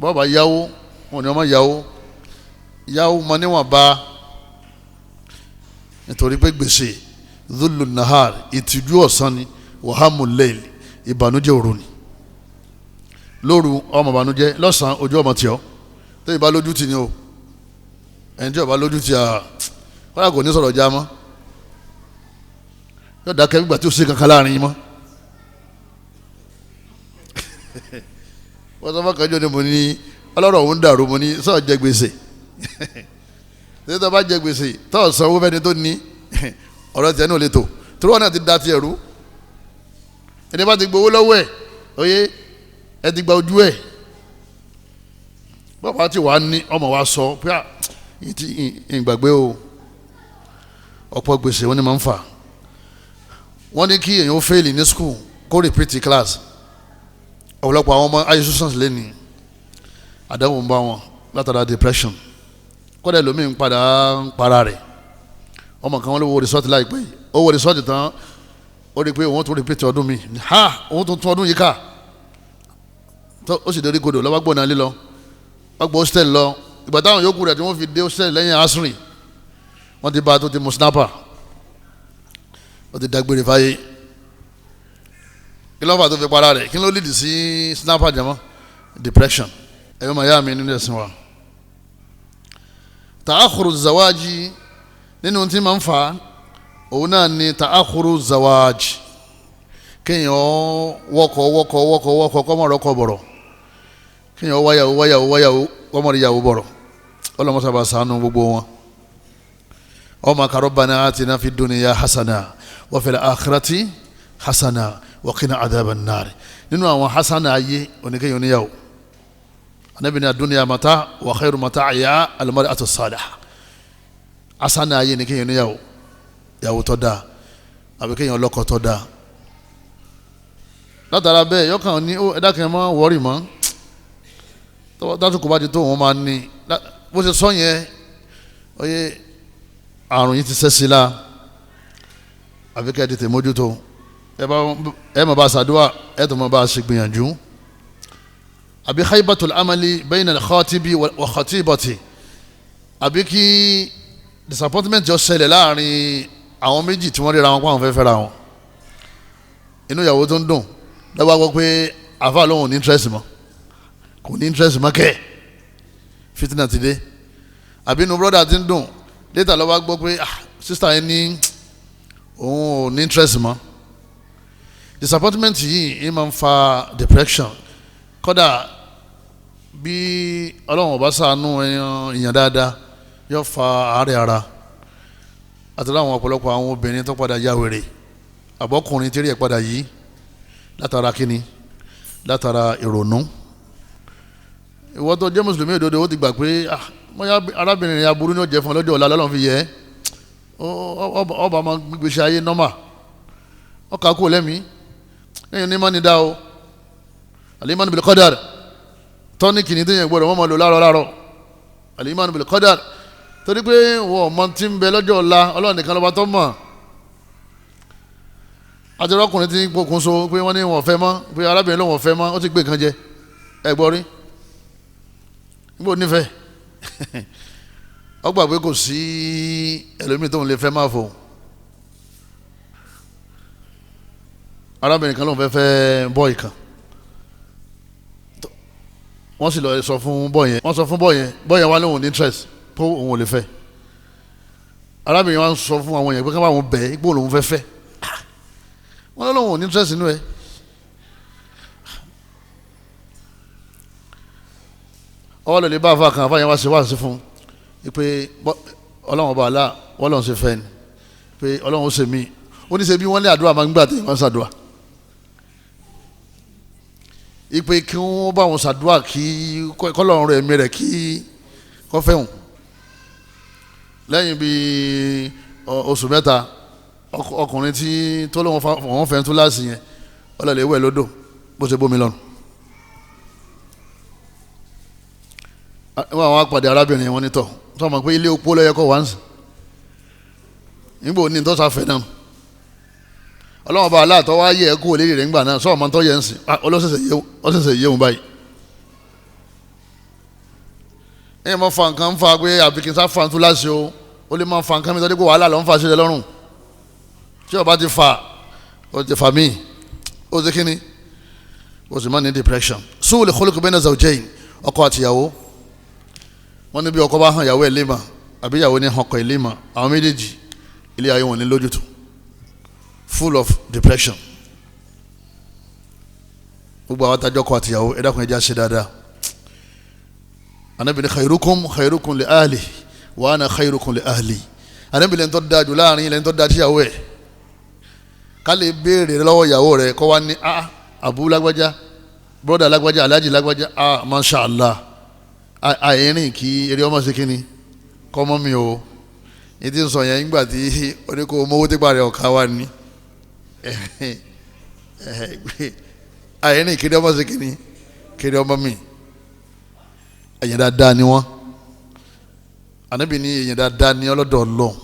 Bọ́ọ̀bà yáwó, wọn ni wọ́n máa yáwó yáwó mọ níwọ̀n bá, nítorí pé gbèsè dhullu nahar, ìtìjú ọ̀sán ni, wàhámù layl, ìbànújẹ́ òru ni. Lóru ọmọ ìbànújẹ́, lọ́sàn-án ojú ọmọ tì ọ́. Tó ìbá lójú tì ní o, ẹni tí ọba lójú tì à kọ́lá kò ní sọ̀rọ̀ já mọ́, yóò dákẹ́ gbígbà tí ó sì kankan láàrin yín mọ́. Wọ́n sọ fún ọkàn ni mo ní ọlọ́rọ̀ òun dàrú, mo ní sọ̀rọ̀ jẹ gbèsè. Tètè tó bá jẹ gbèsè tó sanwó fẹ́ni tó ní ọ̀rọ̀ tiẹ̀ ní ò lè tò, torí wọn náà ti da tiẹ̀ rú. Ẹni bá ti gbowó lọ́wọ́ ẹ̀, oyè ẹ ti gba ojú ẹ̀. Bàbá tí wàá ní ọmọ wa sọ pé ìgbàgbé o, ọ̀pọ̀ gbèsè wọn ni máa ń fà. Wọ́n ní kí èèyàn ó fẹ́ẹ̀lì ní school kó repeat class. Ọ̀pọ̀lọpọ̀ àwọn ọmọ institutions lẹ́ni àdánwò ń bá wọn látara depression. Kọ́dà lómi ń padà ń para rẹ̀. Ọmọ kan wọn ló wo resort láìpẹ́ yìí, ó wo resort tán, ó rí i pé òun tún repeat ọdún mi, ha, òun tún tún ọdún yìí ká, ó sì dorí kodò lọ́wọ́ gbọ́nà lílọ, wọ́n gbọ́ hostel lọ. Ìgbà táwọn yòókù rẹ̀ tí wọ́n fi dé hostel lẹ́yìn asiri, wọ́n ti bá a tó ti mú snapper, ó ti dágbére fáyé. Kí ló fà tó fi para rẹ̀? Kí ló lead sí snapper jẹ́mọ́? Depression. Ẹ̀yọ́ màá yá mi nínú ẹ̀sìn wa, ta'akhuru zawaji nínú tí máa ń fa òun náà ni ta'akhuru zawaji, kéèyàn wọkọ̀ wọkọ̀ wọkọ̀ wọkọ̀ kọ́mọ̀ rọkọ̀ bọ̀rọ̀, kéèyàn wáyàwó wáyàwó wáyàwó kọ́mọ̀ ríyàwó bọ̀rọ̀. Ọlọ́mọsábà ṣàánú gbogbo wọn. Ọmọ ka rabbana atina fid dunya hasana wa fil akhirati hasana wa qina adhaban nar. Nínú àwọn hasana ayé oníkéèyàn oníyàwó. Anabi ni adunya mata wa khairu mata'iha al-mar'atu as-salihah. Hasana ayé ni kéèyàn oníyàwó, yàwó tó dáa àbí kéèyàn lọ́kọ tó dáa. Látara bẹ́ẹ̀ yọkàn ní ẹ̀dá kan máa wọ́rì mọ́, dátùkú bá ti tó òun máa ní bó ṣe sọ yẹn, oye àrùn yìí ti sẹ́sí la, àfi kẹ́ ẹ tètè mójútó. Ẹ má bá a ṣàdúrà, ẹ tó má bá a ṣe gbìyànjú. Àbí khaybatul amali bayna al-khatibi wa khatibati, àbí kí disappointment jọ ṣẹlẹ̀ láàrin àwọn méjì tí wọ́n ríra wọn pé àwọn fẹ́ fẹ́ra wọn. Inú ìyàwó tó ń dùn lọ́wọ́ gbọ́ pé àfa lòun ò ní interest mọ́, kò ní interest mọ́ kẹ́, fitina ti dé. Àbí inú brother ti ń dùn later lọ́wọ́ gbọ́ pé ah sister yẹn ní òun ò ní interest mọ́. Disappointment yìí máa ń fa depression. Kódà bí Ọlọ́run ò bá ṣàánú èèyàn dáadáa, yóò fa àárẹ̀ ara. Àti láwọn ọ̀pọ̀lọpọ̀ àwọn obìnrin tó padà ya wèrè, àbọ̀kùnrin tí rí ẹ̀ padà yìí látara kíni, látara ìrònú. Ìwọ tó jẹ́ mùsùlùmí òdodo, ó ti gbà pé ah mọ́yá arábìnrin aburú ní ó jẹ́ fún ọ lọ́jọ́ ọ̀la, lọ́lọ́run fi yẹ ẹ́. Ọba máa gbégbèsè ayé nọ́mà ọkà kú lẹ́mìí lẹ́yìn ní mọ́ni dá o. Al-imanu bil qadar tọ́níkì ní téèyàn gbọ́dọ̀ wọ́n máa lò láàárọ̀ láàárọ̀. Al-imanu bil qadar torí pé wọ́n ọmọ tí ń bẹ lọ́jọ́ ọ̀la, Ọlọ́run nìkan lọ́ba tó mọ̀. Àti ọkùnrin tí ń pokùnso pé wọ́n ní wọ́n fẹ́ mọ́, pé arábìnrin lòun fẹ́ mọ́, ó ti gbé nǹkan jẹ. Ẹ gbọ́ rí níbo nífẹ̀ẹ́ ó gbà pé kò sí ẹlòmíì tóun lè fẹ́ máa fò. Arábìnrin kan lòun fẹ́ fẹ́ bọ́ọ̀ì kan, wọ́n sì lọ sọ fún bọ́ọ̀ yẹn, wọ́n sọ fún bọ́ọ̀ yẹn, bọ́ọ̀ yẹn wá lóun ní interest pé òun ò lè fẹ́. Arábìnrin wa ń sọ fún àwọn yẹn pé ká bá wọn bẹ̀ ẹ́ pé òun fẹ́ fẹ́. Wọ́n lóun ò ní interest nínú ẹ̀. Ọwọ́ lè lè bá àfa kan, àfa yẹn wá sí wá sí fún un pé Ọlọ́run ọba àlá wọ́n lọ́n ṣe fẹ́ ni pé Ọlọ́run ó ṣe mí. Ó ní ṣe bí wọ́n lé àdúrà máa ń gbà tẹ̀yìn wọ́n ṣàdúrà ipe kí wọ́n bá wọn ṣàdúrà kí kọ́lọ́run rẹ̀ mi rẹ̀ kí kọ́ fẹ́ wọn. Lẹ́yìn bíi oṣù mẹ́ta, ọkùnrin tí tó lóun wọ́n fẹ́ tó láàsì yẹn ọlọ́lẹ̀ wẹ̀ lódò bó ṣe bómi lọ́nu. Wọ́n àwọn apàdé arábìnrin wọn nítọ̀ sọ ma pé ilé opó lọ́yẹ kọ́ wá ń sìn níbo ní tó sáfẹ́ náà. Ọlọ́wọ́n bá aláàtọ̀ wá yẹ kó lérí rẹ̀ ńgbà náà sọ ma tó yẹ ń sìn ọlọ́sẹ̀sẹ̀ yé òun báyìí. Ẹ̀yìn máa fa nǹkan fa pé àbíkí sá fa tó láṣẹ o, ó lè máa fa nǹkan mi tó dé pé wàhálà ló ń fa sílẹ̀ lọ́rùn. Tí ó bá ti fa ó ti fa míì ó ti kíni ó sì máa ní depression. Su'ul khuluq bayna zawjayn, ọkọ àtìyàwó. Wọ́n ní bí ọkọ bá hàn ìyàwó ẹ̀ léma àbí ìyàwó ní hàn ọkọ ẹ̀ léma, àwọn méjèèjì ilé ayé wọn ní lójútùú, full of depression. Gbogbo àwọn atajọ́ kọ àtìyàwó ẹ dákun ẹ jẹ́ á ṣe dáadáa. Ànábì ní khairukum khairukum li ahli wa ana khairukum li ahli. Ànábì lẹ́ni tó dáa jù láàrin lẹ́ni tó dáa tíyàwó ẹ̀. Ká lè béèrè lọ́wọ́ ìyàwó rẹ̀ kọ́ wa ní a àbú lágbájá, bọ́dà lágbájá, alájì lágbájá, a masha Allah, àìrìn kí eré ọmọ ṣe kínní kọ́mọ́ mi o. Ní ti sọ yẹn nígbà tí oníkó mowó tipa rẹ̀ ọ̀ka wa ní àìrìn kí eré ọmọ ṣe kínní kí eré ọmọ mi. Èyàn dáadáa ni wọ́n. Ànábì ní èyàn dáadáa ni ọlọ́dọ̀ Ọlọ́run,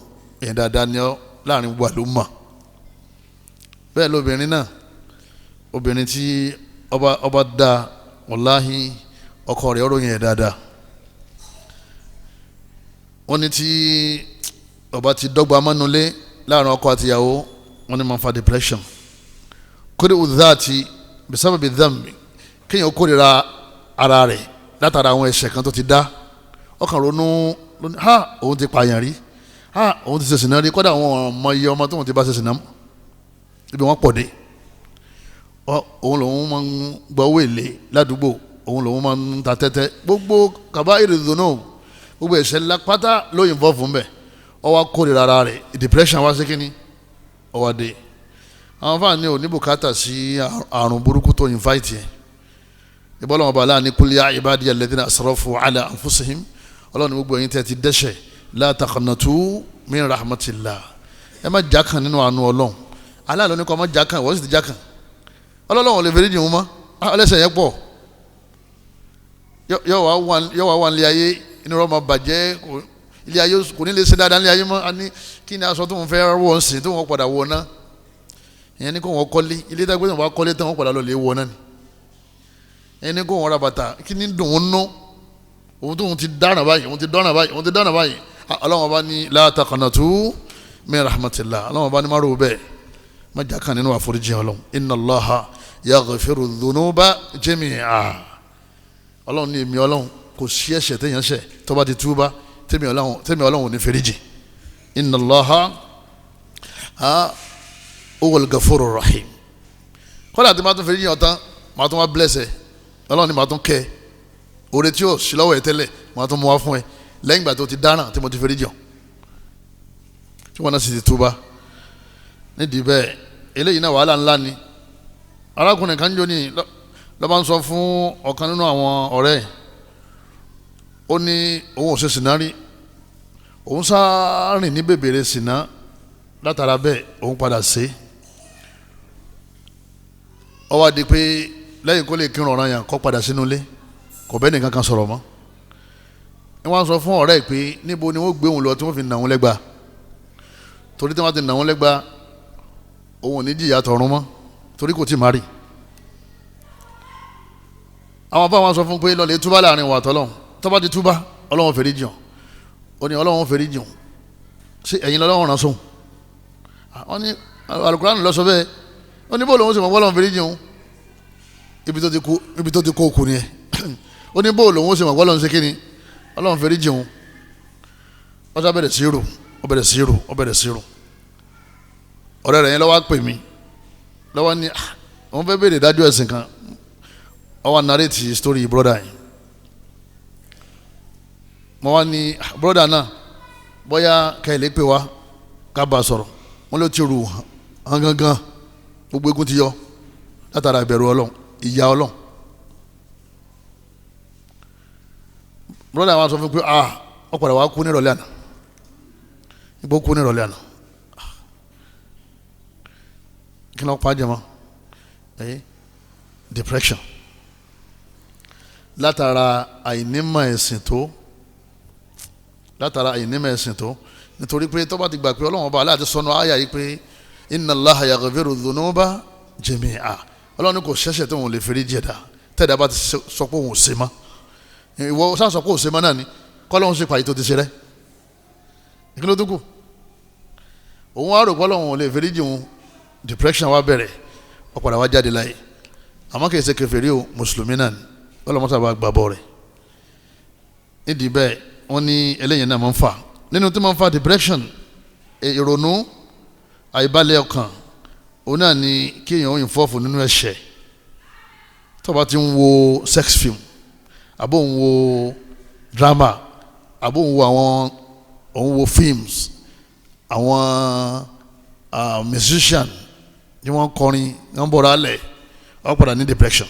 èyàn dáadáa ni ọ láàrin gbogbo àlùmọ̀. Bẹ́ẹ̀ lóbìnrin náà, obìnrin tí ọba dáa, wàláhì ọkọ rẹ̀ ọ̀rọ̀ yẹn dáadáa. Wọ́n ní tí ọba ti dọ́gba mọ́nulé láàrin ọkọ àtìyàwó, wọ́n ní máa fa depression. Kórè udhati bisababi dhanbi, kéèyàn kórìíra ara rẹ̀ látara àwọn ẹ̀ṣẹ̀ kan tó ti dá. Ọkàn ronú ha òun ti pààyàn rí, ha òun ti ṣe sìná rí, kódà àwọn ọmọ iye ọmọ tóun ti bá ṣe sìná ibi wọn pọ̀ dé. Òun lòun máa ń gba owó èlé ládùúgbò, òun lòun máa ń ta tẹ́tẹ́, gbogbo kaba ìrìndùnú, gbogbo ẹ̀ṣẹ̀ ńlá pátá ló involve ń bẹ̀. Ó wá kórìíra ara rẹ̀, depression wá sí kínní ó wá dé. Àwọn fáàní ò ní bùkátà sí àrùn burúkú tó invite yẹn. Ìbọ́lọ́wọ́n bá aláàní kul ya ibadiya alladhina asrafu ala anfusihim, ọlọ́run ní gbogbo ẹ̀yin tẹ́ ti dẹ́ṣẹ̀, la taqnatu min rahmatillah, ẹ má jákàn nínú àánú ọlọ́run. Aláàlọ́ ní kọ́ má jákàn, wọ́n sì ti jákàn. Ọlọ́run ò lè fèrè jìn wọn mọ́, ọlẹ́sẹ̀ yẹn pọ̀. Yọ wá wà nílé ayé, inú rẹ̀ máa bàjẹ́, ilé ayé kò ní lè ṣe dáadáa nílé ayé mọ́. A ní kí ni aṣọ tó ń fẹ́ wọ̀ ń sìn tó ń padà wọ̀ náà? Ìyẹn ní kó wọn kọ́lé, ilé dágbé tó ń bá kọ́lé tó ń padà lọ lè wọ̀ náà ni. Ẹni kó wọn ra bàtà, kí ni dùn ún nú? Òun tó ń ti dáná báyìí, òun ti dáná báyìí, òun ti dáná báyìí. Ọlọ́wọ́n bá ní la taqnatu min rahmatillah, Ọlọ́wọ́n bá ní má rò bẹ́ẹ̀, má jà kan nínú àforíjì Ọlọ́run. Inna Allaha yaghfiru dhunuba jami'a. Ọlọ́run ní èmi Ọlọ́run kò sí ẹ̀ṣẹ̀ téèyàn ṣẹ̀ tó bá ti túbá tèmi Ọlọ́run ò ní foríjì. Inna Allaha huwal ghafurur rahim. Kọ́lá tí màá tún foríjì ọ̀tán, màá tún wá bless ẹ̀. Ọlọ́run ní màá tún kẹ́ ẹ, oore tí yóò sí lọ́wọ́ ẹ tẹ́lẹ̀ màá tún mú wá fún ẹ lẹ́yìn ìgbà tó ti dáràn tí mo ti foríjì ọ́, tí wọ́n náà sì ti túbá. Nídìí bẹ́ẹ̀ eléyìí náà wàhálà ńlá ni. Arákùnrin kan jọ ní ló bá ń sọ fún ọ̀kan nínú àwọn ọ̀rẹ́ ẹ̀, ó ní òun ò ṣe sìnà rí, Òun sáárìn ní bèbèrè sìnà, látara bẹ́ẹ̀ òun padà ṣe. Ó wá di pé lẹ́yìn kó lè kírun ọ̀ràn yàn kó padà sínú ilé, kò bẹ́ẹ̀ nìkan kan sọ̀rọ̀ mọ́. Ní wọ́n sọ fún ọ̀rẹ́ pé níbo ni wọ́n gbé òun lọ tí wọ́n fi nà òun lẹ́gba, torí tí wọ́n ti nà òun lẹ́gba òun ò ní jìyà tọ̀run mọ́, torí kò tí ì má rí. Àwọn afọ àwọn sọ fún pé lọ́lẹ̀ túbá láàrin wà tọ́lọ́hún, tó bá ti túbá Ọlọ́run fèrè jìn. Ó ní Ọlọ́run fèrè jìn, ṣé ẹ̀yin lọ́lọ́run rán sóhun? Wọ́n ní Al-Qur'an ló sọ bẹ́ẹ̀. Ó ní bóòlù òun sì mọ̀ Ọlọ́run fèrè jìn ibi tó ti kó okùn nìyẹn. Ó ní bóòlù òun sì mọ̀ Ọlọ́run ṣe kíni, Ọlọ́run fèrè jìn. Ó sá bẹ̀rẹ̀ sí rò, ó bẹ̀rẹ̀ sí rò, ó bẹ̀rẹ̀ sí rò. Ọ̀rẹ́ rẹ̀ yẹn ló wá pè mí lọ́wọ́ ní òun fẹ́ béèrè ìdájọ́ ẹ̀sìn kan. Ó wá narrate story brother yìí. Mo wá ní brother náà bóyá kẹ́lẹ́ pè wá ká bá a sọ̀rọ̀. Wọ́n ló ti rù hàn gangan, gbogbo egun ti yọ látara ìbẹ̀rù Ọlọ́run, ìyà Ọlọ́run. Brother wa sọ fún pé ó padà wá kú ní ìrọ̀lẹ́ àná, ipò kú ní ìrọ̀lẹ́ àná. Kí ló pa jẹ́ mọ́? Depression látara àìnímọ̀ ẹ̀sìn tó, látara àìnímọ̀ ẹ̀sìn tó. Nítorí pé tó bá ti gbà pé Ọlọ́run ọba aláàtí sọnù àyà yìí pé inna Allaha yaghfiru dhunuba jami'a, Ọlọ́run kò ṣẹ̀ṣẹ̀ tó òun lè fèrè jẹ̀dá tẹ̀dá bá ti sọ pé òun ò ṣe mọ́. Ìwọ sá sọ pé òun ṣe mọ́ náà ni kọ́lọ́run sì pàyí tó ti ṣe rẹ́, kí ló dúkù? Òun á rò pé Ọlọ́run ò lè fèrè jì òun, depression wa bẹ̀rẹ̀, ó padà wá jáde láyé. Àmọ́ kì í ṣe kèfèrí o, mùsùlùmí náà ni. Ọlọ́mọ sábà gbàbọ̀ rẹ̀. Nídìí bẹ́ẹ̀ wọ́n ní eléyìí náà máa ń fà nínú tí máa ń fa depression, ìrònú àìbalẹ̀ ọkàn. Òun náà ni kéèyàn ó yìnfọ́fù nínú ẹ̀ṣẹ̀. Tó bá ti ń wo sex film, àbó ń wo drama, àbó ń wo àwọn òun wo films, àwọn musician ni wọ́n kọrin, wọ́n bọ̀rọ̀ alẹ̀, wọ́n padà ní depression.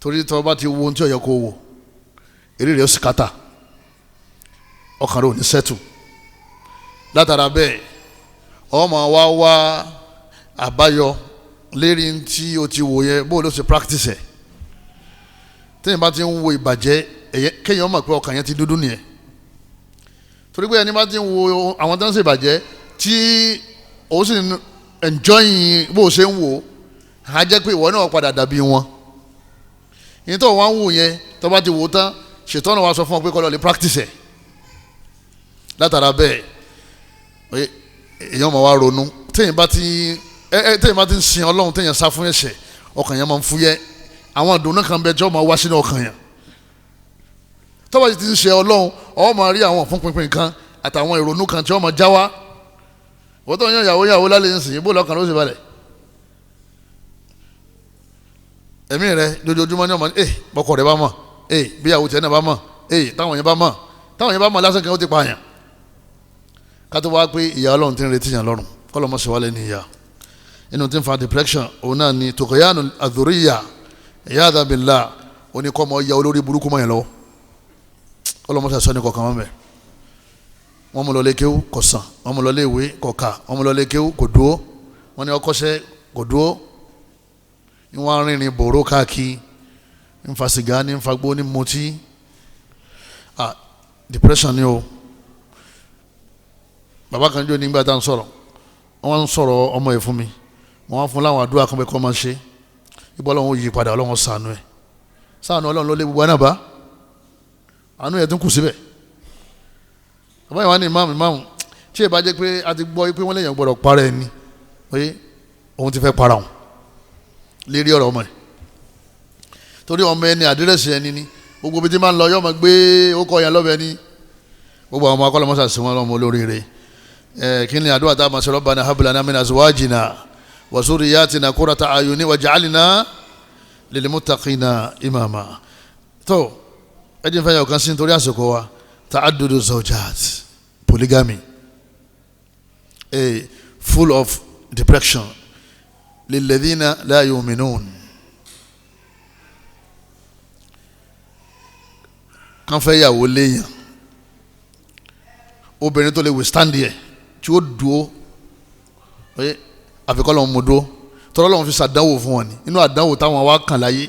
Torí tó bá ti wo ohun tí ó yẹ kó wò, eré rẹ̀ ó sì kàtà, ọkàn rẹ̀ ò ní sẹ́tù. Látara bẹ́ẹ̀ ọmọ wa wá àbáyọ lérí tí o ti wò yẹ, bó ló ṣe practice ẹ̀. Téèyàn bá ti ń wo ìbàjẹ́, kéèyàn mọ̀ pé ọkàn yẹn ti dúdú nìyẹn. Torí pé ẹni bá ti ń wo àwọn tó ń ṣe ìbàjẹ́ tí o sì ń enjoying bó o ṣe ń wò, á jẹ́ pé ìwọ náà padà dàbí wọn. Ìyẹn tó wọ́n ń wò yẹn, tó bá ti wò ó tán, ṣètọ́nà wa sọ fún ọ pé kó lọ lè practice ẹ̀. Látara bẹ́ẹ̀ èèyàn máa wá ronú. Téèyàn bá ti ń sin Ọlọ́run, téèyàn sá fún ẹ̀ṣẹ̀, ọkàn yẹn máa ń fúyẹ́. Àwọn ìdùnnú kan bẹ tí ó máa wá sínú ọkàn yẹn. Tó bá ti ń ṣe Ọlọ́run, ó máa rí àwọn fún pinpin kan àtàwọn ìrònú kan tí ó máa já wá. Wọ́n tó ń yan ìyàwó ìyàwó lálẹ́ ń sìn, bó lọ́kàn ló ṣe balẹ̀. Ẹ̀mí rẹ dojoojúmọ́ ní ọmọ ní bọ́kọ rẹ bá mọ̀, bíyàwó tiẹ̀ náà bá mọ̀, táwọn yẹn bá mọ̀, táwọn yẹn bá mọ̀ lásán kan ó ti pààyàn. Ká tó wá pé ìyà Ọlọ́run ti ń retí yàn lọ́rùn, kọ́lọ́ mọ̀ sí wálé ní ìyà. Inú tí ń fa depression òun náà ni tòkòyánu àdúríyà ìyá billah, ó ní kọ́ mọ ya olórí burúkú mọ́ yẹn lọ́wọ́. Kọ́lọ́ mọ̀ sàṣọ ní kọ̀ọ̀kan wọn bẹ̀. Wọ́n mú lọ lé kéwú kò sàn, wọ́n mú lọ lé ìwé kò kà, wọ́n mú lọ lé kéwú kò dúó, wọ́n ní ọkọ́ṣẹ́ kò dúó. Ní wọ́n rìnrìn bòró káàkiri, ń fa sìgá, ní ń fa gbó, ní mutí. Depression ni o. Bàbá kan jó nígbà tá à ń sọ̀rọ̀, wọ́n ń sọ̀rọ̀ ọmọ yìí fún mi, wọ́n á fún láwọn àdúrà kan pé kọ́ máa ṣe. Ibọ́ Ọlọ́run ó yí padà, Ọlọ́run ṣàánú ẹ̀. Ṣàánú Ọlọ́run ló lé gbogbo àná bá, àánú ẹ̀ tún kù síbẹ̀. Bàbá yìí wá ní ìmáàmù, ìmáàmù tí ì bá jẹ́ pé a ti gbọ́ pé wọ́n lè yàn gbọ́dọ̀ para ẹni, pé òun ti fẹ́ para òun lérí ọ̀rọ̀ ọmọ ẹ̀. Torí ọmọ ẹni àdírẹ́sì ẹni ni, gbogbo ibi tí máa ń lọ yọ ọmọ gbé ókọ yẹn lọ́bẹ̀ ni. Gbogbo àwọn ọmọ akọ́lọ́mọṣà sí wọn lọ́mọ olóríire. Kí ni àdúrà tá a máa ṣe? Rabbana hab lana min azwajina wa zurriyatina qurrata a'yuni waj'alna lil muttaqina imama. Tó ẹ jẹ́ n fẹ́ yọ kan sí nítorí àsìkò wa, ta'addudu zawjat, polygamy, full of depression lilladhina la yu'minun. Kan fẹ́ yàwó léèyàn, Obìnrin tó lè withstand yẹ tí ó dúó àfikọ́ lọ́wọ́ mú dúó tọ́lọ́ lọ́wọ́ fi ṣàdánwò fún wọn ni. Inú àdánwò táwọn wá kàn láyé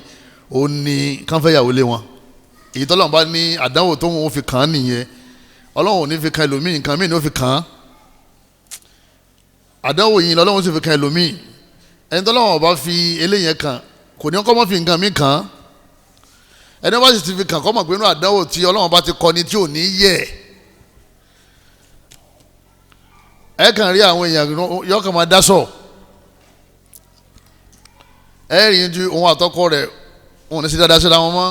ó ní kánfẹ́yàwó lé wọn. Èyí tọ́lọ́wọ́n bá ní àdánwò tó wọn fi kàn án nìyẹn. Ọlọ́run ò ní fi kan ẹlòmíì, nǹkan míì ní ó fi kàn án. Àdánwò yìí lọ́lọ́run sì fi kan ẹlòmíì. Ẹni tọ́lọ́wọ́n bá fi eléyẹn kàn kò ní kọ́ mọ́ fi nǹkan míì kàn án. Ẹni wọ́n bá sì ti fi kàn kọ́ mọ̀ pé inú àdánwò tí Ọlọ́run bá ti kọ́ ni tí ò ní yẹ̀. Ẹ kàn rí àwọn èèyàn yọkàn máa dá sọ. Ẹ rí ju òun àtọkọ rẹ̀ òun ní sí dáadáa síra wọn mọ́,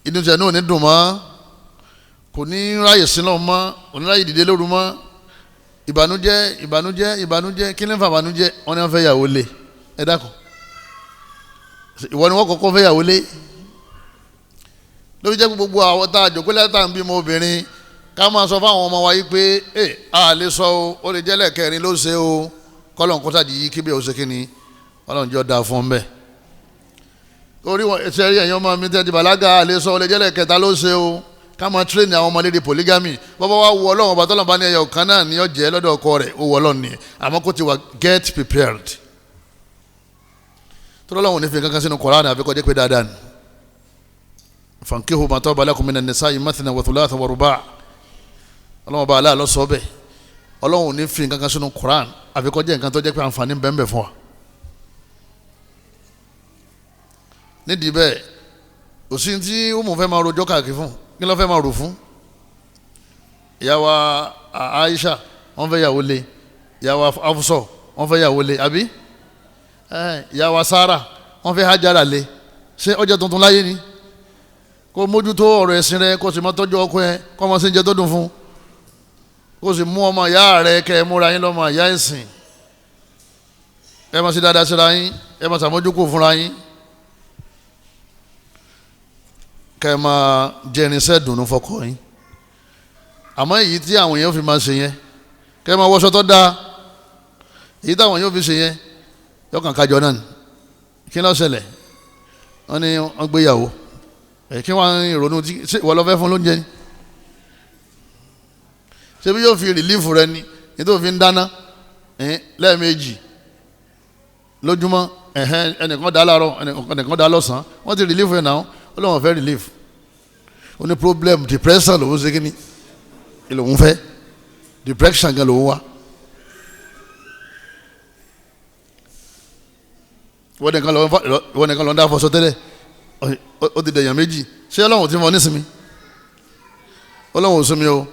inú tiẹ̀ náà ò ní dùn mọ́, kò ní ráyè sílọ̀ mọ́, kò ní ráyè dìde lóru mọ́. Ìbànújẹ́ ìbànújẹ́ ìbànújẹ́, kí ló ń fa ìbànújẹ́? Wọn ni wọn fẹ́ yàwó lé. Ẹ dákun, ìwọ ni wọn kọ́kọ́ fẹ́ yàwó lé. Lórí jẹ́ gbogbo àwọn tá a jòkó lẹ́tà ń bímọ obìnrin, ká máa sọ fáwọn ọmọ wa yìí pé ẹ a lè sọ o, ó lè jẹ́ lẹ́ẹ̀kẹrin ló ṣe o, kọ́lọ̀ ń kọ́sàdì yìí kí bí o ṣe kí ni Ọlọ́run jọ da fún bẹ́ẹ̀. Torí wọn ṣe rí ẹ̀yin ọmọ mi tẹ́ ti bàlágà, a lè sọ ó lè jẹ́ lẹ́ẹ̀kẹta ló ṣe o. Ká máa tírèèni àwọn ọmọ lédè polygamy. Bọ́bá wa wọ Ọlọ́run ọba tọ́lọ́ba ní ẹyọ kan náà ní ọ̀jẹ̀ lọ́dọ̀ ọkọ rẹ̀, ó wọ Ọlọ́run ni, àmọ́ kó ti wà get prepared. Tọ́lọ́ Ọlọ́run ní fi kankan sínú Kùránì àfi kó jẹ́ pé dáadáa ni. Fankihu ma taba lakum minan nisa'i mathna wa thulatha wa ruba'. Ọlọ́run ọba aláà lọ sọ bẹ́ẹ̀. Ọlọ́run ní fi kankan sínú Kùránì àfi kó jẹ́ nǹkan tó jẹ́ pé àǹfààní bẹ́ẹ̀ bẹ́ẹ̀ fún wa. Nídìí bẹ́ẹ̀ òsín tí ó mú fẹ́ máa rojọ́ káàkiri fún, kí ló fẹ́ máa rò fún? Ìyàwó Aisha wọ́n fẹ́ yàwó lé, ìyàwó Afusọ wọ́n fẹ́ yàwó lé, àbí ìyàwó Sara wọ́n fẹ́ Hajara lé. Ṣé ọjọ́ tuntun láyé ni? Kó mójútó ọ̀rọ̀ ẹ̀sìn rẹ, kó sì máa tọ́jú ọkọ ẹ, kó máa ṣe ń jẹ tó dùn fún, kó sì mú ọmọ ìyá rẹ kẹ́ ẹ múra yín lọ́mọ ìyá ẹ̀sìn. Ẹ máa ṣe dáadáa síra yín, ẹ máa ṣàmójúkò fúnra yín, kẹ́ ẹ máa jẹ irinṣẹ́ dùnú fọkọ yín. Àmọ́ èyí tí àwọn èèyàn fi máa ṣe yẹn, kẹ́ ẹ máa wọṣọ tó dáa, èyí táwọn èèyàn fi ṣe yẹn yọkàn kájọ náà ni. Kí ló ṣẹlẹ̀? Wọ́n ní wọ́n gbéyàwó ẹ̀, kí wọ́n á ronú tí ṣé ìwọ lọ fẹ́ fún lóúnjẹ ni? Ṣé bí yóò fi rìlífù rẹ ni ní tó fi ń dáná lẹ́ẹ̀mejì lójúmọ́? Ẹnìkan dá láàárọ̀, ẹnìkan dá lọ́sàn-án, wọ́n ti rìlífù ẹ̀ náà. Ó lóun fẹ́ relief, ó ní problem depression lòun ṣe kíni lòun fẹ́ depression gan lòun wá. Wọ́n nìkan lọ ń dá fọṣọ tẹ́lẹ̀, ó ti dẹ̀yàn méjì. Ṣé Ọlọ́run ti mọ nísìmí? Ọlọ́run ò sinmi o.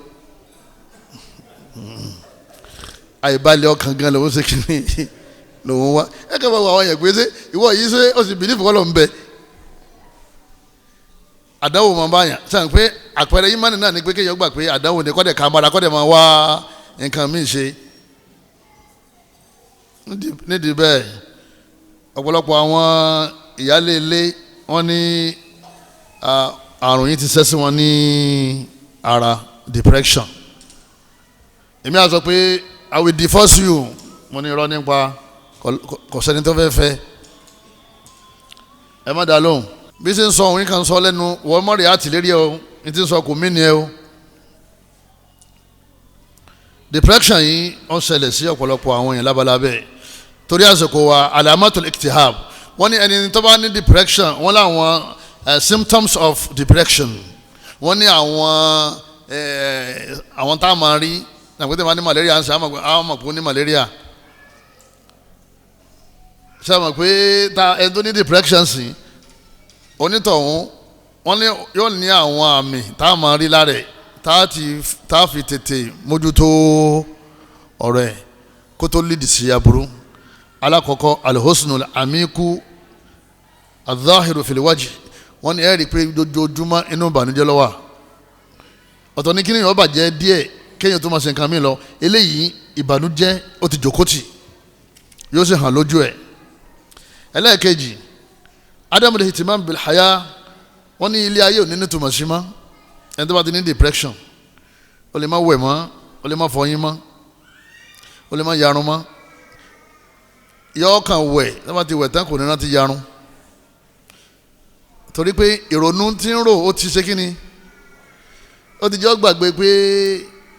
Àìbalẹ̀ ọkàn gan lòun ṣe kíni lòun wá. Ẹ kẹ́ bá wọ àwọn yẹn pé ṣé ìwọ yìí ṣé ó sì bìlífù kọ́ ló ń bẹ? Àdánwò máa bá yàn sàn pé àpẹẹrẹ ìmánì náà ni pé kéèyàn gbà pé àdánwò ni, kọ́dẹ̀ ká mara, kọ́dẹ̀ máa wá nǹkan míì ṣe. Nídìí bẹ́ẹ̀ ọ̀pọ̀lọpọ̀ àwọn ìyáálé ilé wọ́n ní àrùn yìí ti ṣẹ́ sí wọn ní ara, depression. Èmi á sọ pé I will divorce you. Mo ní irọ́ nípa kò sẹ́ni tó fẹ́ fẹ́. Ẹ má dá lóhùn. Bí ṣe ń sọ òun kan sọ lẹ́nu, wọ́n mọ̀rì àtìlérí ẹ o, ní ti ń sọ kò mí ni ẹ o. Depression yìí ó ṣẹlẹ̀ sí ọ̀pọ̀lọpọ̀ àwọn èèyàn lábalábẹ́. Torí àsìkò wa, alamatul iktihab, wọ́n ní ẹni tó bá ní depression, wọ́n láwọn symptoms of depression, wọ́n ní àwọn tá a máa rí. Nàgbẹ́tẹ̀ máa ní malaria ń sẹ́, àwọn mọ̀ pé ó ní malaria. Ṣé àwọn pé ẹni tó ní depression sí onítọ̀hún, wọ́n ní yóò ní àwọn àmì tá a máa rí lára ẹ̀, tá a fi tètè mójútó ọ̀rọ̀ ẹ̀ kó tó lídìí sí aburú. Alákọ̀ọ́kọ́, alhusnul amiku azahiru filiwaji, wọ́n ní ẹ rí i pé dojoojúmọ́ inú ìbànújẹ́ ló wà. Ọ̀tọ̀ ní kíni yóò bàjẹ́ díẹ̀ kéèyàn tó máa ṣe nǹkan mi lọ, eléyìí ìbànújẹ́ ó ti jòkótì, yóò sì hàn lójú ẹ̀. Ẹlẹ́ẹ̀kejì, adamu de hitimam bilhaya, wọ́n ní ilé ayé òní nítumọ̀ sí mọ́. Ẹni tó bá ti ní depression, ó lè má wẹ̀ mọ́, ó lè má fọyín mọ́, ó lè má yarun mọ́. Yọ kàn wẹ̀, tó bá ti wẹ̀ tán kò ní rántí yarun, torí pé ìrònú tí ń rò ó ti ṣe kíni, ó ti jọ́ gbàgbé pé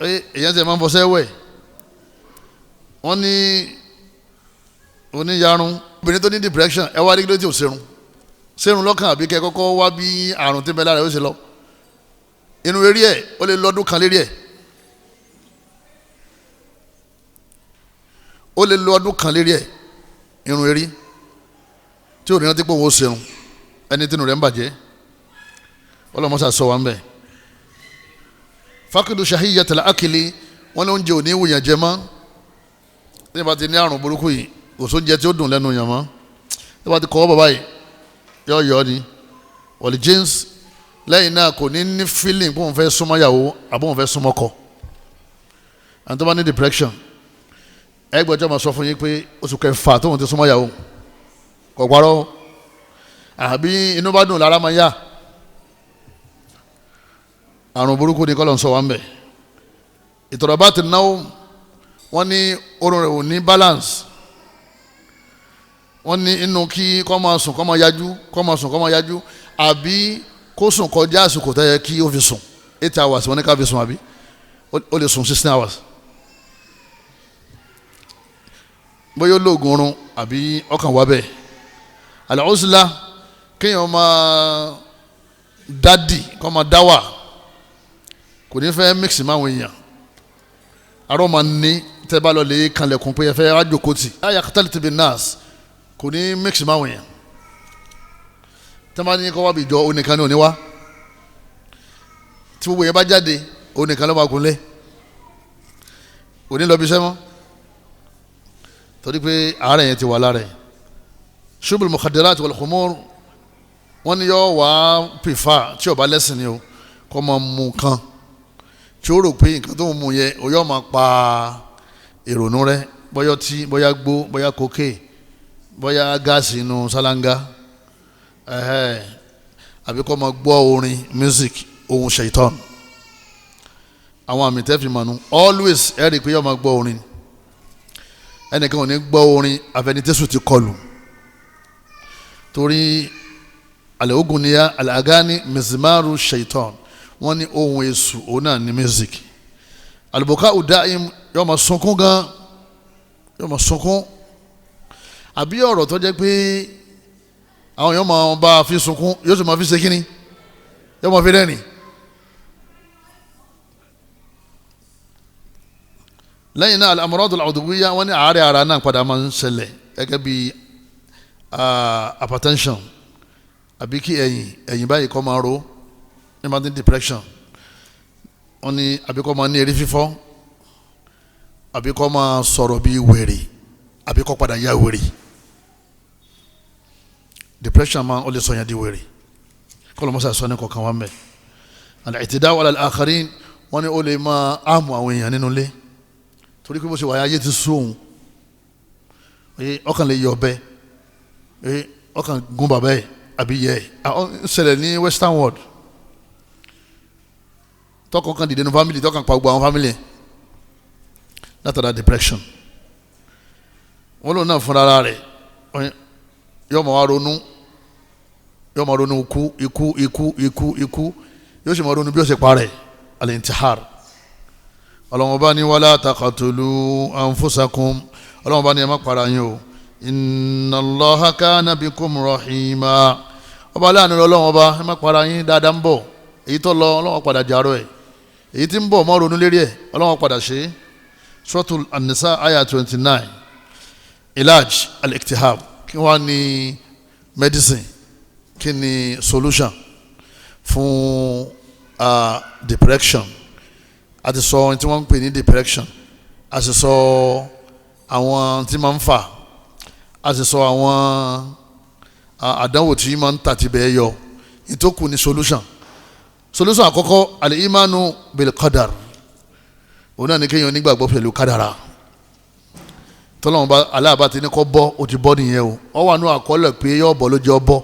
Èyàn ti máa ń fọṣẹ́ wẹ̀. Wọ́n ní oníyarun. Obìnrin tó ní depression ẹ wá rí ló ti ò serun serun lọ́kàn àbí kẹ́ kọ́kọ́ wá bí àrùn tí ń bẹ lára ẹ̀ ó ṣe lọ. Inú eré ẹ̀ ó lè lọ́dún kan lérí ẹ̀, ó lè lo ọdún kan lérí ẹ̀ irun eré tí ò ní rántí pé òun ó serun, ẹni tínú rẹ̀ ń bàjẹ́. Ọlọ́mọṣà sọ wa ń bẹ̀. Fakidu shahiyyatil akili, wọn ní oúnjẹ ò ní wùyàn jẹ mọ́. Tí ìbá ti ní àrùn burúkú yìí, kò sóúnjẹ tí ó dùn lẹ́nu yàn mọ́. Tí ìbá ti kọ́ bàbá yìí yọ yọ ni wọ̀lì jeans. Lẹ́yìn náà kò ní ní feeling pé òun fẹ́ súnmọ́ yàwó àbó òun fẹ́ súnmọ́ kọ. Àti tó bá ní depression, ẹgbẹ́jọ́ máa sọ fún yín pé oṣù kẹfà tóun ti súnmọ́ yàwó kò parọ́, àbí inú bá dùn lára máa yá. Àrùn burúkú ni kọ́lọ̀ ń sọ wá ń bẹ̀. Ìtọ̀rọ̀bá ti náwó, wọ́n ní orun rẹ̀ ò ní balance. Wọ́n ní inú kí kó máa sùn kó máa yájú, kó máa sùn kó máa yájú, àbí kó sùn kọjá àsìkò tó yẹ kí ó fi sùn. 8 hours wọ́n ní ká fi sùn, àbí ó lè sùn 16 hours. Bóyá ó lóògùn oorun àbí ọkàn wá bẹ́ẹ̀. Al-uzla, kéèyàn máa dádì kó máa dáwà, kò ní fẹ́ mix máwọn èèyàn. Arọ́ máa ní tẹ́ bá lọ lè kanlẹ̀kùn pé ẹ fẹ́ rájòkó tì. Láyà kátàlítì bí nurse, kò ní mix máwọn èèyàn. Tẹ́ bá ní kọ́ wá bí ìjọ, onìkan ní òní wá. Tí gbogbo yẹn bá jáde, onìkan ló máa gúnlẹ̀, òní lọ bí iṣẹ́ mọ́, torí pé àárẹ̀ yẹn ti wà lára ẹ̀. Shubul mukhadirat wal khumur, wọ́n ní yọ wá pìfà tí ó bá lẹ́sìn ni o, kọ́ máa mú nǹkan tí ó rò pé nǹkan tó ń mu yẹn o yọ máa pa ìrònú rẹ, bóyá ọtí, bóyá gbó, bóyá kókè, bóyá gáàsì inú sálángá, àbí kọ́ máa gbọ́ orin music, ohun ṣaitan. Àwọn àmì tẹ́ fi mọ̀nú always ẹ rí i pé yọ máa gbọ́ orin. Ẹnìkan ò ní gbọ́ orin àfẹnitẹ́sù ti kọlù, torí al-ughniya al-agani mizmaru shaitan, wọ́n ní ohun èṣù òun náà ní music. Al-buka udaim, yóò máa sunkún gan, yóò máa sunkún, àbí ọ̀rọ̀ tó jẹ́ pé àwọn yóò máa bá a fi sunkún, yóò sì máa fi ṣe kínní, yóò máa fi rẹ́rìn. Lẹ́yìn náà al-amrad al-udwiyya, wọ́n ní àárẹ̀ ara náà padà máa ń ṣẹlẹ̀ gẹ́gẹ́ bí hypertension, àbí kí ẹ̀yìn báyìí kọ́ máa ro ní máa ní depression. Wọ́n ní àbí kọ́ máa ní eré fífọ́, àbí kọ́ máa sọ̀rọ̀ bí wèrè, àbí kọ́ padà ya wèrè. Depression máa ó lè sọ yẹn di wèrè, kọ́ ló mọ́sá sọ ní kọ̀ọ̀kan wá mẹ́. Al-i'tida'u 'ala al-akharin, wọ́n ní ó lè máa áàmù àwọn èèyàn nínú ilé, torí pé bó ṣe wà ayé ti sú òun, ọkàn lè yọ ọbẹ̀, ọkàn gún bàbá ẹ̀ àbí yẹ ẹ̀. Ń ṣẹlẹ̀ ní western world, tọkàn kan dìde ní family, tọkàn pa gbogbo àwọn family ẹ̀ látara depression. Wọ́n lòun náà fúnra rẹ̀ yóò máa wá ronú, yóò máa ronú ikú ikú ikú ikú ikú, yóò sì máa ronú bí ó ṣe parẹ́, al-intihar. Ọlọ́run bá ní wala taqatulu anfusakum, Ọlọ́run bá ní ẹ má para yín o, inna Allaha kana bikum rahima. Ọba aláàánú Ọlọ́run ọba, ẹ má para yín, dáadáa ń bọ̀, èyí tó lọ Ọlọ́run padà jàrọ̀ ẹ̀, èyí tí ń bọ̀ mọ́ ronú lérí ẹ̀, Ọlọ́run padà ṣe é. Suratul An-Nisa aya 29. Ilaj al-iktihab, kí wọ́n ní medicine, kí ni solution fún depression? A ti sọ ohun tí wọ́n ń pè ní depression, a sì sọ àwọn tí máa ń fà, a sì sọ àwọn àdánwò tí máa ń tàtí bẹ́ẹ̀ yọ. Ìtókù ní solution. Solution àkọ́kọ́, al-imanu bil qadar, òun náà ní kéèyàn onígbàgbọ́ pẹ̀lú kádàrà. Tọ́lọ́mọba aláàbá ti ní kọ́ bọ́, ó ti bọ́ nìyẹn o. Ọ wà nù àkọọ́lẹ̀ pé yọ bọ́ ló jẹ́ ọ bọ́.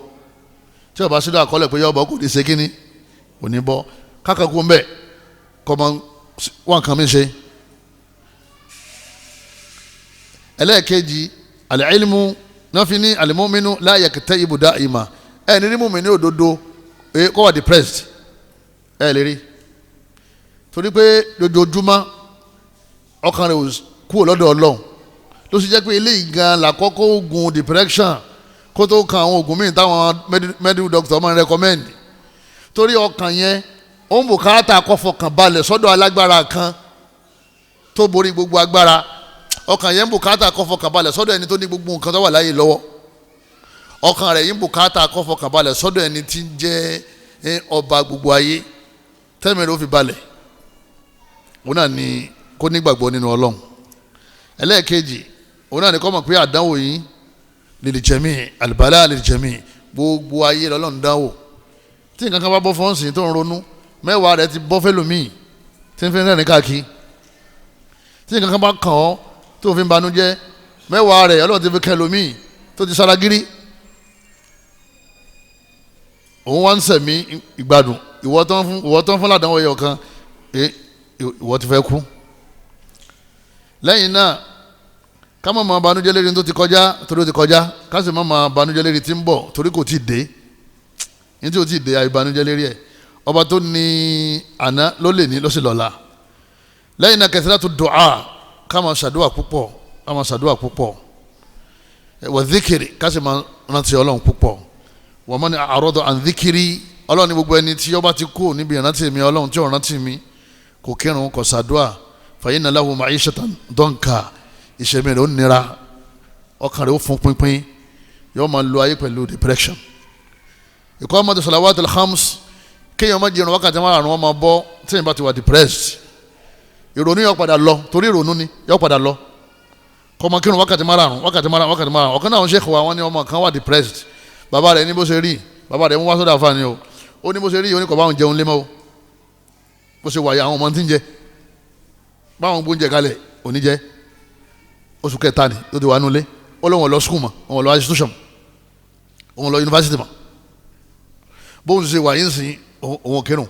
Tí ó bá sínú àkọọ́lẹ̀ pé yọ bọ́, kò ní ṣe kíní, kò ní bọ́. Kákàkú ń bẹ̀ kọ́ mọ wọn kàn mí ṣe. Ẹlẹ́ẹ̀kejì, al-ilmu, náà fi ní al-mu'minu la yakta'ibu da'ima. Ẹ ní mímú mi ní òdodo kó wà depressed, ẹ lè rí. Torí pé lójoojúmọ́ ọkàn rẹ̀ kúrò lọ́dọ̀ Ọlọ́run. Ló sì jẹ́ pé eléyìí gan làkọ́kọ́ oògùn depression kó tó kan àwọn oògùn míì táwọn medical doctor máa ń recommend. Torí ọkàn yẹn ó ń bùkátà kó fọkàn balẹ̀ sọ́dọ̀ alágbára kan tó borí gbogbo agbára. Ọkàn yẹn ń bùkátà kó fọkàn balẹ̀ sọ́dọ̀ ẹni tó ní gbogbo nǹkan tó wà láyé lọ́wọ́. Ọkàn rẹ̀ yìí ń bùkátà kó fọkàn balẹ̀ sọ́dọ̀ ẹni tí ń jẹ́ ọba gbogbo ayé, tẹ́mi rẹ̀ ó fi balẹ̀. Òun náà ni kó nígbàgbọ́ nínú Ọlọ́run. Ẹlẹ́ẹ̀kejì, òun náà ni kó mọ̀ pé àdánwò yìí lil jami, àlùbálà lil jami, gbogbo ayé lọ́lọ́run dánwò. Tí nǹkan kan bá bọ́ fọ́nsìn tó ń ronú, mẹ́wàá rẹ̀ ti bọ́ fẹ́lòmíì tí ń fi rẹ́rìn káàkiri. Tí nǹkan kan bá kàn ọ́ tó fi ń banújẹ́, mẹ́wàá rẹ̀ Ọlọ́run ti fi kẹ́ lòmíì tó ti sára gírí. Òun wá ń sẹ̀mí ìgbádùn, ìwọ tó ń fún ládàá ẹyọ kan, ìwọ ti fẹ́ kú. Lẹ́yìn náà, ká má máa banújẹ́ lérí tó ti kọjá torí ó ti kọjá, ká sì má máa banújẹ́ lérí tí ń bọ̀ torí kò tí ì dé. Ní tí ò tí ì dé, àìbanújẹ́ lérí ẹ̀. Ọba tó ní àná ló lè ní ló sì lọ́la. Lẹ́yìn náà, kathratu du'a, ká máa ṣàdúà púpọ̀, ká máa ṣàdúà púpọ̀. Wa dhikri, ká sì máa rántí Ọlọ́run púpọ̀. Wa man a'rada an dhikri, Ọlọ́run ní gbogbo ẹni tí ó bá ti kú níbi ìrántí mi, Ọlọ́run tí ò rántí mi, kò kírun, kò ṣàdúà, fa inna lahu ma'ishatan danka, ìṣẹ̀mí rẹ̀ ó nira, ọkàn rẹ̀ ó fún pínpín, yóò máa lo ayé pẹ̀lú depression. Iqamatu salawatil khams, kéèyàn má jẹun wákàtí márùn-ún wọn máa bọ́ téèyàn bá ti wà depressed. Ìrònú yóò padà lọ, torí ìrònú ni yóò padà lọ. Kọ́mọ kírun wákàtí márùn-ún, wákàtí márùn-ún, wákàtí márùn-ún. Ọ̀kan náà ń ṣèkọ̀ àwọn ní ọmọ kan wà depressed. Bàbá rẹ̀ ní bó ṣe rí, bàbá rẹ̀ ń wá sọ́dọ̀ àfààní o. Ó ní bó ṣe rí, ó ní kò bá òun jẹun lé mọ́ o. Bó ṣe wà yà àwọn ọmọ tí ń jẹ, báwọn gbóúnjẹ kalẹ̀ òní jẹ. Oṣù kẹta ni ó ti wà nulẹ̀. Ó lóun lọ skul mọ́, òun lọ institution mọ́, òun lọ yunifásitì mọ́. Bóun ṣe wà yín sìn, òun kírun,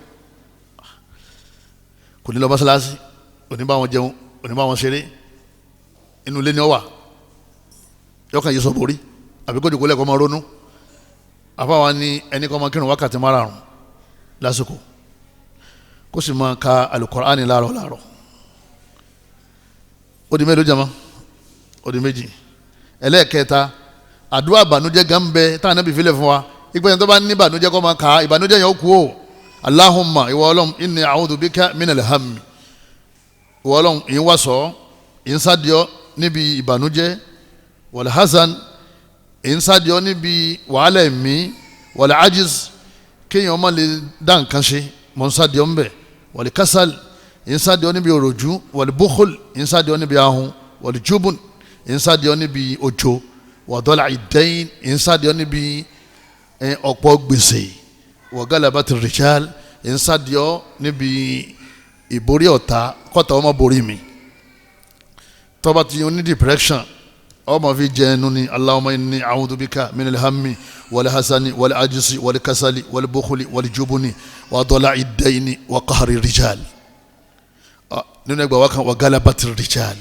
kò ní lọ mọ́sálásí, kò ní bá wọn jẹun, kò ní bá wọn ṣeré. Inú ilé ni ó wà, yọkàn yìí sọ borí àbí kó jòkó lẹ́kọ̀ọ́ máa ronú. Àfáwa ni ẹni kọ́ máa kírun wákàtí márùn-ún lásìkò, kó sì máa ka Al-Qur'ani láàárọ̀ láàárọ̀. Ó di mélòó jama? Ó di méjì. Ẹlẹ́ẹ̀kẹta, àdúrà ìbànújẹ́ gan bẹ táwọn Ànábì fi lẹ̀ fún wa. Ìgbẹ́ni tó bá ní ìbànújẹ́ kó máa kà á, ìbànújẹ́ yẹn ó kú o. Allahumma, ìwọ Ọlọ́run, inni a'udhu bika minal hammi, ìwọ Ọlọ́run, ìyín wá sọ, ìyín sádìọ́ níbi ìbànújẹ́, wal hazan, ìyín sádìọ́ níbi wàhálà ẹ̀mí, wal ajiz, kéèyàn má lè dá nǹkan ṣe, mọ̀ ń sádìọ́ ńbẹ̀, wal kasal, ìyín sádìọ́ níbi òròjú, wal bukhul, ìyín sádìọ́ níbi ahun, wal jubun, ìyín sádìọ́ níbi òjò, wa dala'i dayn, ìyín sádìọ́ níbi ọ̀pọ̀ gbèsè, wa galabati rijal, ìyín sádìọ́ níbi ìborí ọ̀tá, kọ́ta ọmọ borí mi. Tó bá ti ní depression, ọmọ fi jẹ ẹnu ni Allahumma inni a'udhu bika minal hammi wal hasani wal ajisi wal kasali wal bukhuli wal jubuni wa dala'i dayni wa qahri rijal. Nínú ẹgbàá wa kan, wa galabati rijal,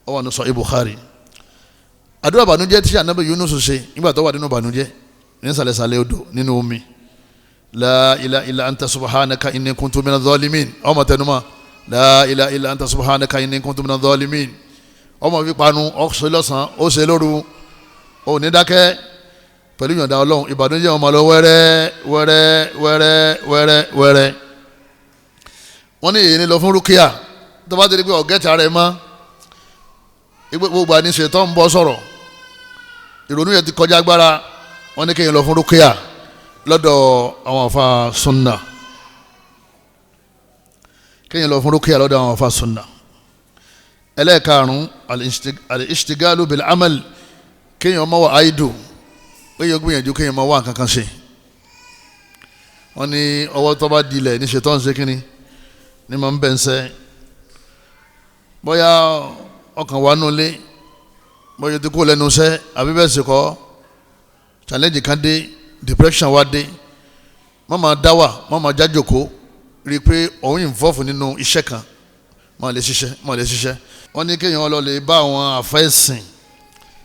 ó wà ní Sahih Bukhari. Àdúrà bànújẹ́ tí Ànábì Yunus ṣe nígbà tó wà nínú bànújẹ́ ní sàlẹ̀sàlẹ̀ odò nínú omi, la ilaha illa anta subhanaka inni kuntu minadh dhalimin. Ọmọ tẹnumọ́, la ilaha illa anta subhanaka inni kuntu minadh dhalimin. Ọmọ fi panu, ọ̀ṣẹ́ lọ́sàn-án, ó ṣe lóru, ó ní dákẹ́ pẹ̀lú ìyọ̀ǹda Ọlọ́run. Ìbànújẹ́ ọmọ lọ wẹ́rẹ́ wẹ́rẹ́ wẹ́rẹ́ wẹ́rẹ́ wẹ́rẹ́. Wọ́n ní èyí ni lọ fún rúkìá. Tó bá ti di pé ọ̀gẹ́tì ara ẹ̀ mọ́, gbogbo àní ṣètò ń bọ́ sọ̀rọ̀, ìrònú yẹn ti kọjá agbára, wọ́n ní kéèyàn lọ fún rúkìá lọ́dọ̀ àwọn àfa sunna, kéèyàn lọ fún rúkìá lọ́dọ̀ àwọn àfa sunna. Ẹlẹ́ẹ̀karùn-ún, al-ishtigalu bil-amal, kéèyàn má wà áìdù, kéèyàn gbìyànjú kéèyàn má wà nǹkan kan ṣe. Wọ́n ní ọwọ́ tó bá dilẹ̀ ní ṣètò ń ṣe kínní ní ma ń bẹ̀ ń sẹ́, bóyá ọkàn wà nulẹ̀, bóyá o ti kó lẹ́nu sẹ́ àbí bẹ́ẹ̀ sì kọ́, challenge kan dé, depression wá dé, má máa dá wà, má máa jájòkó, rí i pé òun involve nínú iṣẹ́ kan, má lè ṣiṣẹ́, má lè ṣiṣẹ́. Wọ́n ní kéèyàn lọ lè bá àwọn àfẹ́sìn.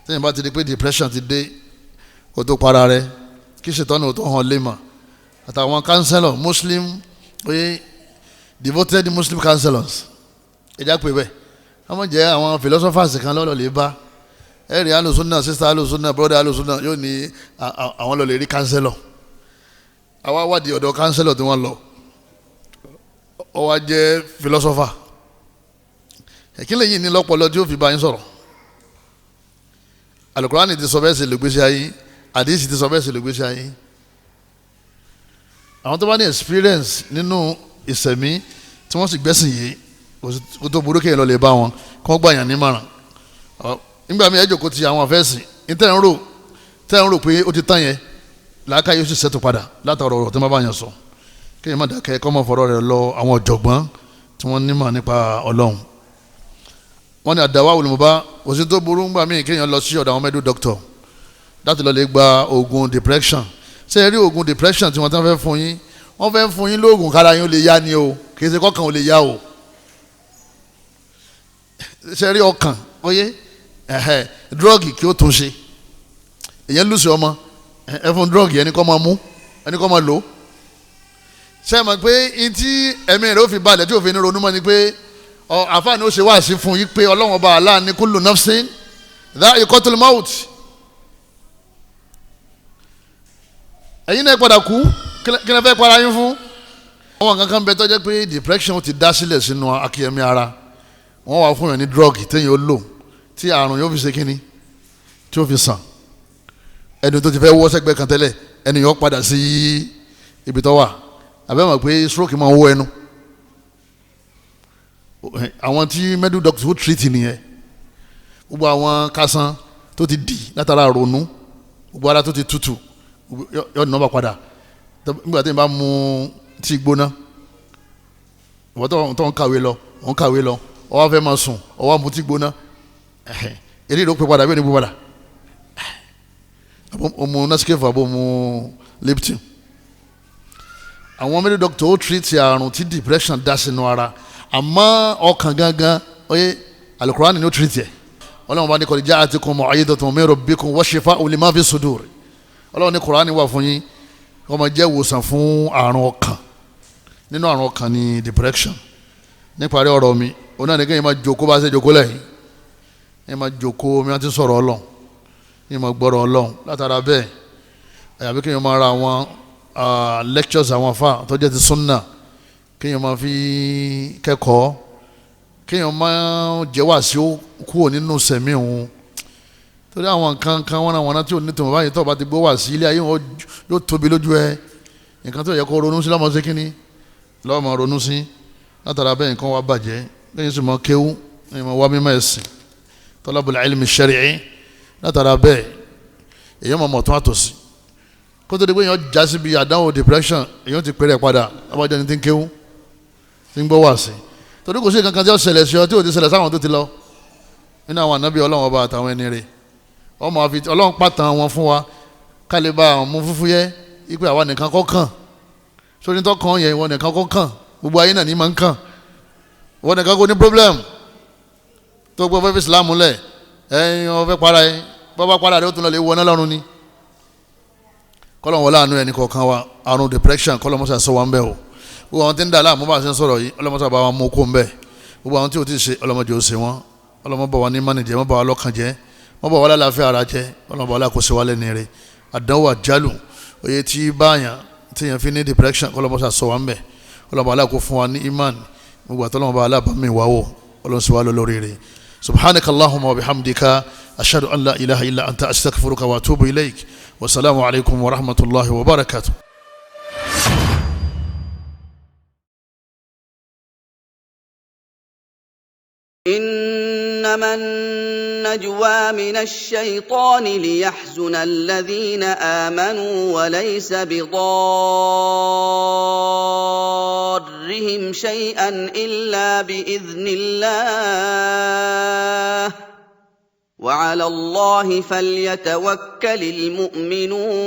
Téèyàn bá ti di pé depression ti dé, kó tó para rẹ̀, kí ṣètọ́nù tó hàn lé mà. Àtàwọn counselor Muslim pé Devoted Muslim counselors, ẹ̀já pé bẹ́ẹ̀ wọ́n jẹ́ àwọn philosophers kan lọ́lọ́ lè bá ẹ̀rí alùsùnà, sister alùsùnà, brother alùsùnà yóò ní àwọn lọ́lẹ̀ rí counselor. Àwa wádìí ọ̀dọ̀ counselor tí wọ́n lọ, ó wá jẹ́ philosopher. Ìkílẹ̀ yìí ní lọ́pọ̀lọ́ tí ó fi bá yín sọ̀rọ̀. Alukurani ti sọ bẹ́ẹ̀ sì lògbèsè ayé, àdìsí ti sọ bẹ́ẹ̀ sì lògbèsè ayé. Àwọn tó bá ní experience nínú ìsẹ̀mí tí wọ́n sì gbẹ́sìn yìí, kó tó burú kéèyàn lọ lè bá wọn kó wọ́n gbà yàn nímọ̀ràn. Nígbà míì ẹ jókòó ti àwọn àfẹ́sìn ní tẹ́ ń rò pé ó ti tán yẹn, làákà yóò sì ṣètò padà látọ̀rọ̀ ọ̀rọ̀ tí wọ́n bá yàn sọ. Kéèyàn má dákẹ́ kó má fọ̀rọ̀ rẹ̀ lọ àwọn ọ̀jọ̀gbọ́n tí wọ́n nímọ̀ nípa Ọlọ́run. Wọ́n ní àdáwà olùmọ̀bá kò sí tó burú ńgbà míì kéèyàn lọ sí ọ̀dọ̀ àwọn medical doctor láti lọ lè gba oògùn depression. Ṣé ẹ rí oògùn depression tí wọ́n tán fẹ́ fún yín? Wọ́n fẹ́ fún yín lóògùn kára yín ó lè yá ni o, kì í ṣe kọ́kàn ó lè yá o. Ṣé ẹ rí ọkàn oyé drọ́ọ̀gì kí ó tún ṣe. Èyàn lùsì ọmọ ẹ fún drọ́ọ̀gì, ẹni kọ́ máa mú, ẹni kọ́ máa lò. Ṣé ẹ mọ̀ pé ntí ẹ̀mí rẹ̀ ó fi balẹ̀ tí òfin ní ronú mọ́ ni pé àfáàní ó ṣe wáàsí fún yín pé Ọlọ́run ọba Allah ní kullu nafsin dha'iqatul maut. Ẹ̀yin náà padà kú, kí lẹ fẹ́ para yín fún? Àwọn kankan bẹ tó jẹ́ pé depression ti dá sílẹ̀ sínú akíyẹmí ara. Wọ́n wà fún yàn ní drug téèyàn ó lò tí àrùn yóò fi ṣe kínní tí ó fi sàn. Ẹni tó ti fẹ́ wọ́ sẹ́gbẹ́ kan tẹ́lẹ̀, ẹni yóò padà sí ibi tó wà. Àbẹ́ mọ̀ pé stroke máa ń wọ́ ẹnu. Àwọn tí medical doctor ó treat nìyẹn. Gbogbo àwọn kásán tó ti dì látara ronú, gbogbo ara tó ti tutù yóò nọ́ọ̀bà padà. Nígbà tí n bá mu tíì gbóná, ìwọ tó ń kàwé lọ, ò ń kàwé lọ, ó wá fẹ́ máa sùn, ó wá mu tíì gbóná, eré ló pè padà bí ẹni pè padà. Ó mu Nescafe àbó mu Lipton. Àwọn medical doctor ó treat àrùn tí depression dá sínú ara, àmọ́ ọkàn gangan oye alukurani ni ó treat yẹ. Ọlọ́run bá ní qad ja'atkum maw'izatun min rabbikum wa shifa'un lima fi sudur. Ọlọ́run ní kurani wà fún yín, kó máa jẹ́ ìwòsàn fún àrùn ọkàn. Nínú àrùn ọkàn ni depression. Níparí ọ̀rọ̀ mi, òun náà ní kéèyàn máa jókòó bá ṣe jókòó lẹ́yìn, kéèyàn máa jókòó mi àti sọ̀rọ̀ Ọlọ́run, kéèyàn máa gbọ́rọ̀ Ọlọ́run. Látara bẹ́ẹ̀, àyàfi kéèyàn máa ra àwọn lectures àwọn afa tó jẹ́ ti sunna, kéèyàn máa fi kẹ́kọ̀ọ́, kéèyàn máa jẹ́ wàásù kúrò nínú sẹ̀mí òun. Torí àwọn nǹkan kan wọn àwọn tí ò ní tòun báyìí tó bá ti gbọ́ wá sí ilé ayé wọn yóò tóbi lójú ẹ. Nǹkan tó yẹ kó ronú sí lọ́mọ sí kínní lọ́mọ ronú sí. Látara bẹ́ẹ̀ nǹkan wá bàjẹ́, lẹ́yìn sì mọ kéwú, lẹ́yìn mọ wá mímọ́ ẹ̀sìn, talabul ilmi shar'i. Látara bẹ́ẹ̀ èyàn mọ̀ mọ̀ tún àtòsí. Kó tó di pé èyàn já síbi àdánwò depression, èyàn ti pèrè padà abájọ́ ni ti ń kéwú, ti ń gbọ́ wá sí. Torí kò sí nǹkan kan tí ó ṣẹlẹ̀ sí ọ tí ò ti ṣẹlẹ̀ sáwọn tó ti lọ nínú àwọn ànábì Ọlọ́run ọba àtàwọn ẹni rẹ̀. Ọmọ àfi Ọlọ́run pàtàn wọn fún wa kálíbà àwọn mú fúfú yẹ ipe àwa nìkan kọ́ kàn. Sórí tó kàn yẹn, ìwọ nìkan kọ́ kàn, gbogbo ayé náà ní máa ń kàn. Ìwọ nìkan kò ní problem tó gbọ́ fẹ́ fi Islam lẹ̀, ẹ̀yin ó fẹ́ para ẹ̀, bọ́bá para rẹ̀ ó tún lọ lè wọ náà lọ́rùn ni. Kọ́lọ̀ wọlé àánú ẹni kọ̀ọ̀kan wa, àrùn depression kọ́lọ̀ mọ́sá sọ wa ń bẹ̀ o. Gbogbo àwọn tí ń dà láàmú bá a ṣe ń sọ̀rọ̀ yìí, ọlọ́mọsá bá wa mú kó ń bẹ̀. Gbogbo àwọn tí ò tí ì ṣe, ọlọ́mọdé ò ṣe wọ́n. Ọlọ́mọ bá wa ní mánìjẹ́, mọ́ bá wa lọ́kàn jẹ́, wọ́n bọ̀ wọlé àlàáfíà ara jẹ́. Ọlọ́mọ bá wọlé àkóso wálé ní rẹ̀. Àdánwò àjálù oyè tí báyàn tí yẹn fi ní depression, kọlọmọsà sọ wà ń bẹ̀. Ọlọ́mọ aláàkó fún wa ní iman. Gbogbo àtọ́lọ́mọ bá aláàbámi wà wò, ọlọ́sọ wa lórí rẹ̀. Subhanaka allahumma wa bihamdika ashhadu an la ilaha illa anta astaghfiruka wa atubu ilayk. Wa salaamu alaykum wa rahmatulahi wa barakatuh. إنما النجوى من الشيطان ليحزن الذين آمنوا وليس بضارهم شيئا إلا بإذن الله وعلى الله فليتوكل المؤمنون.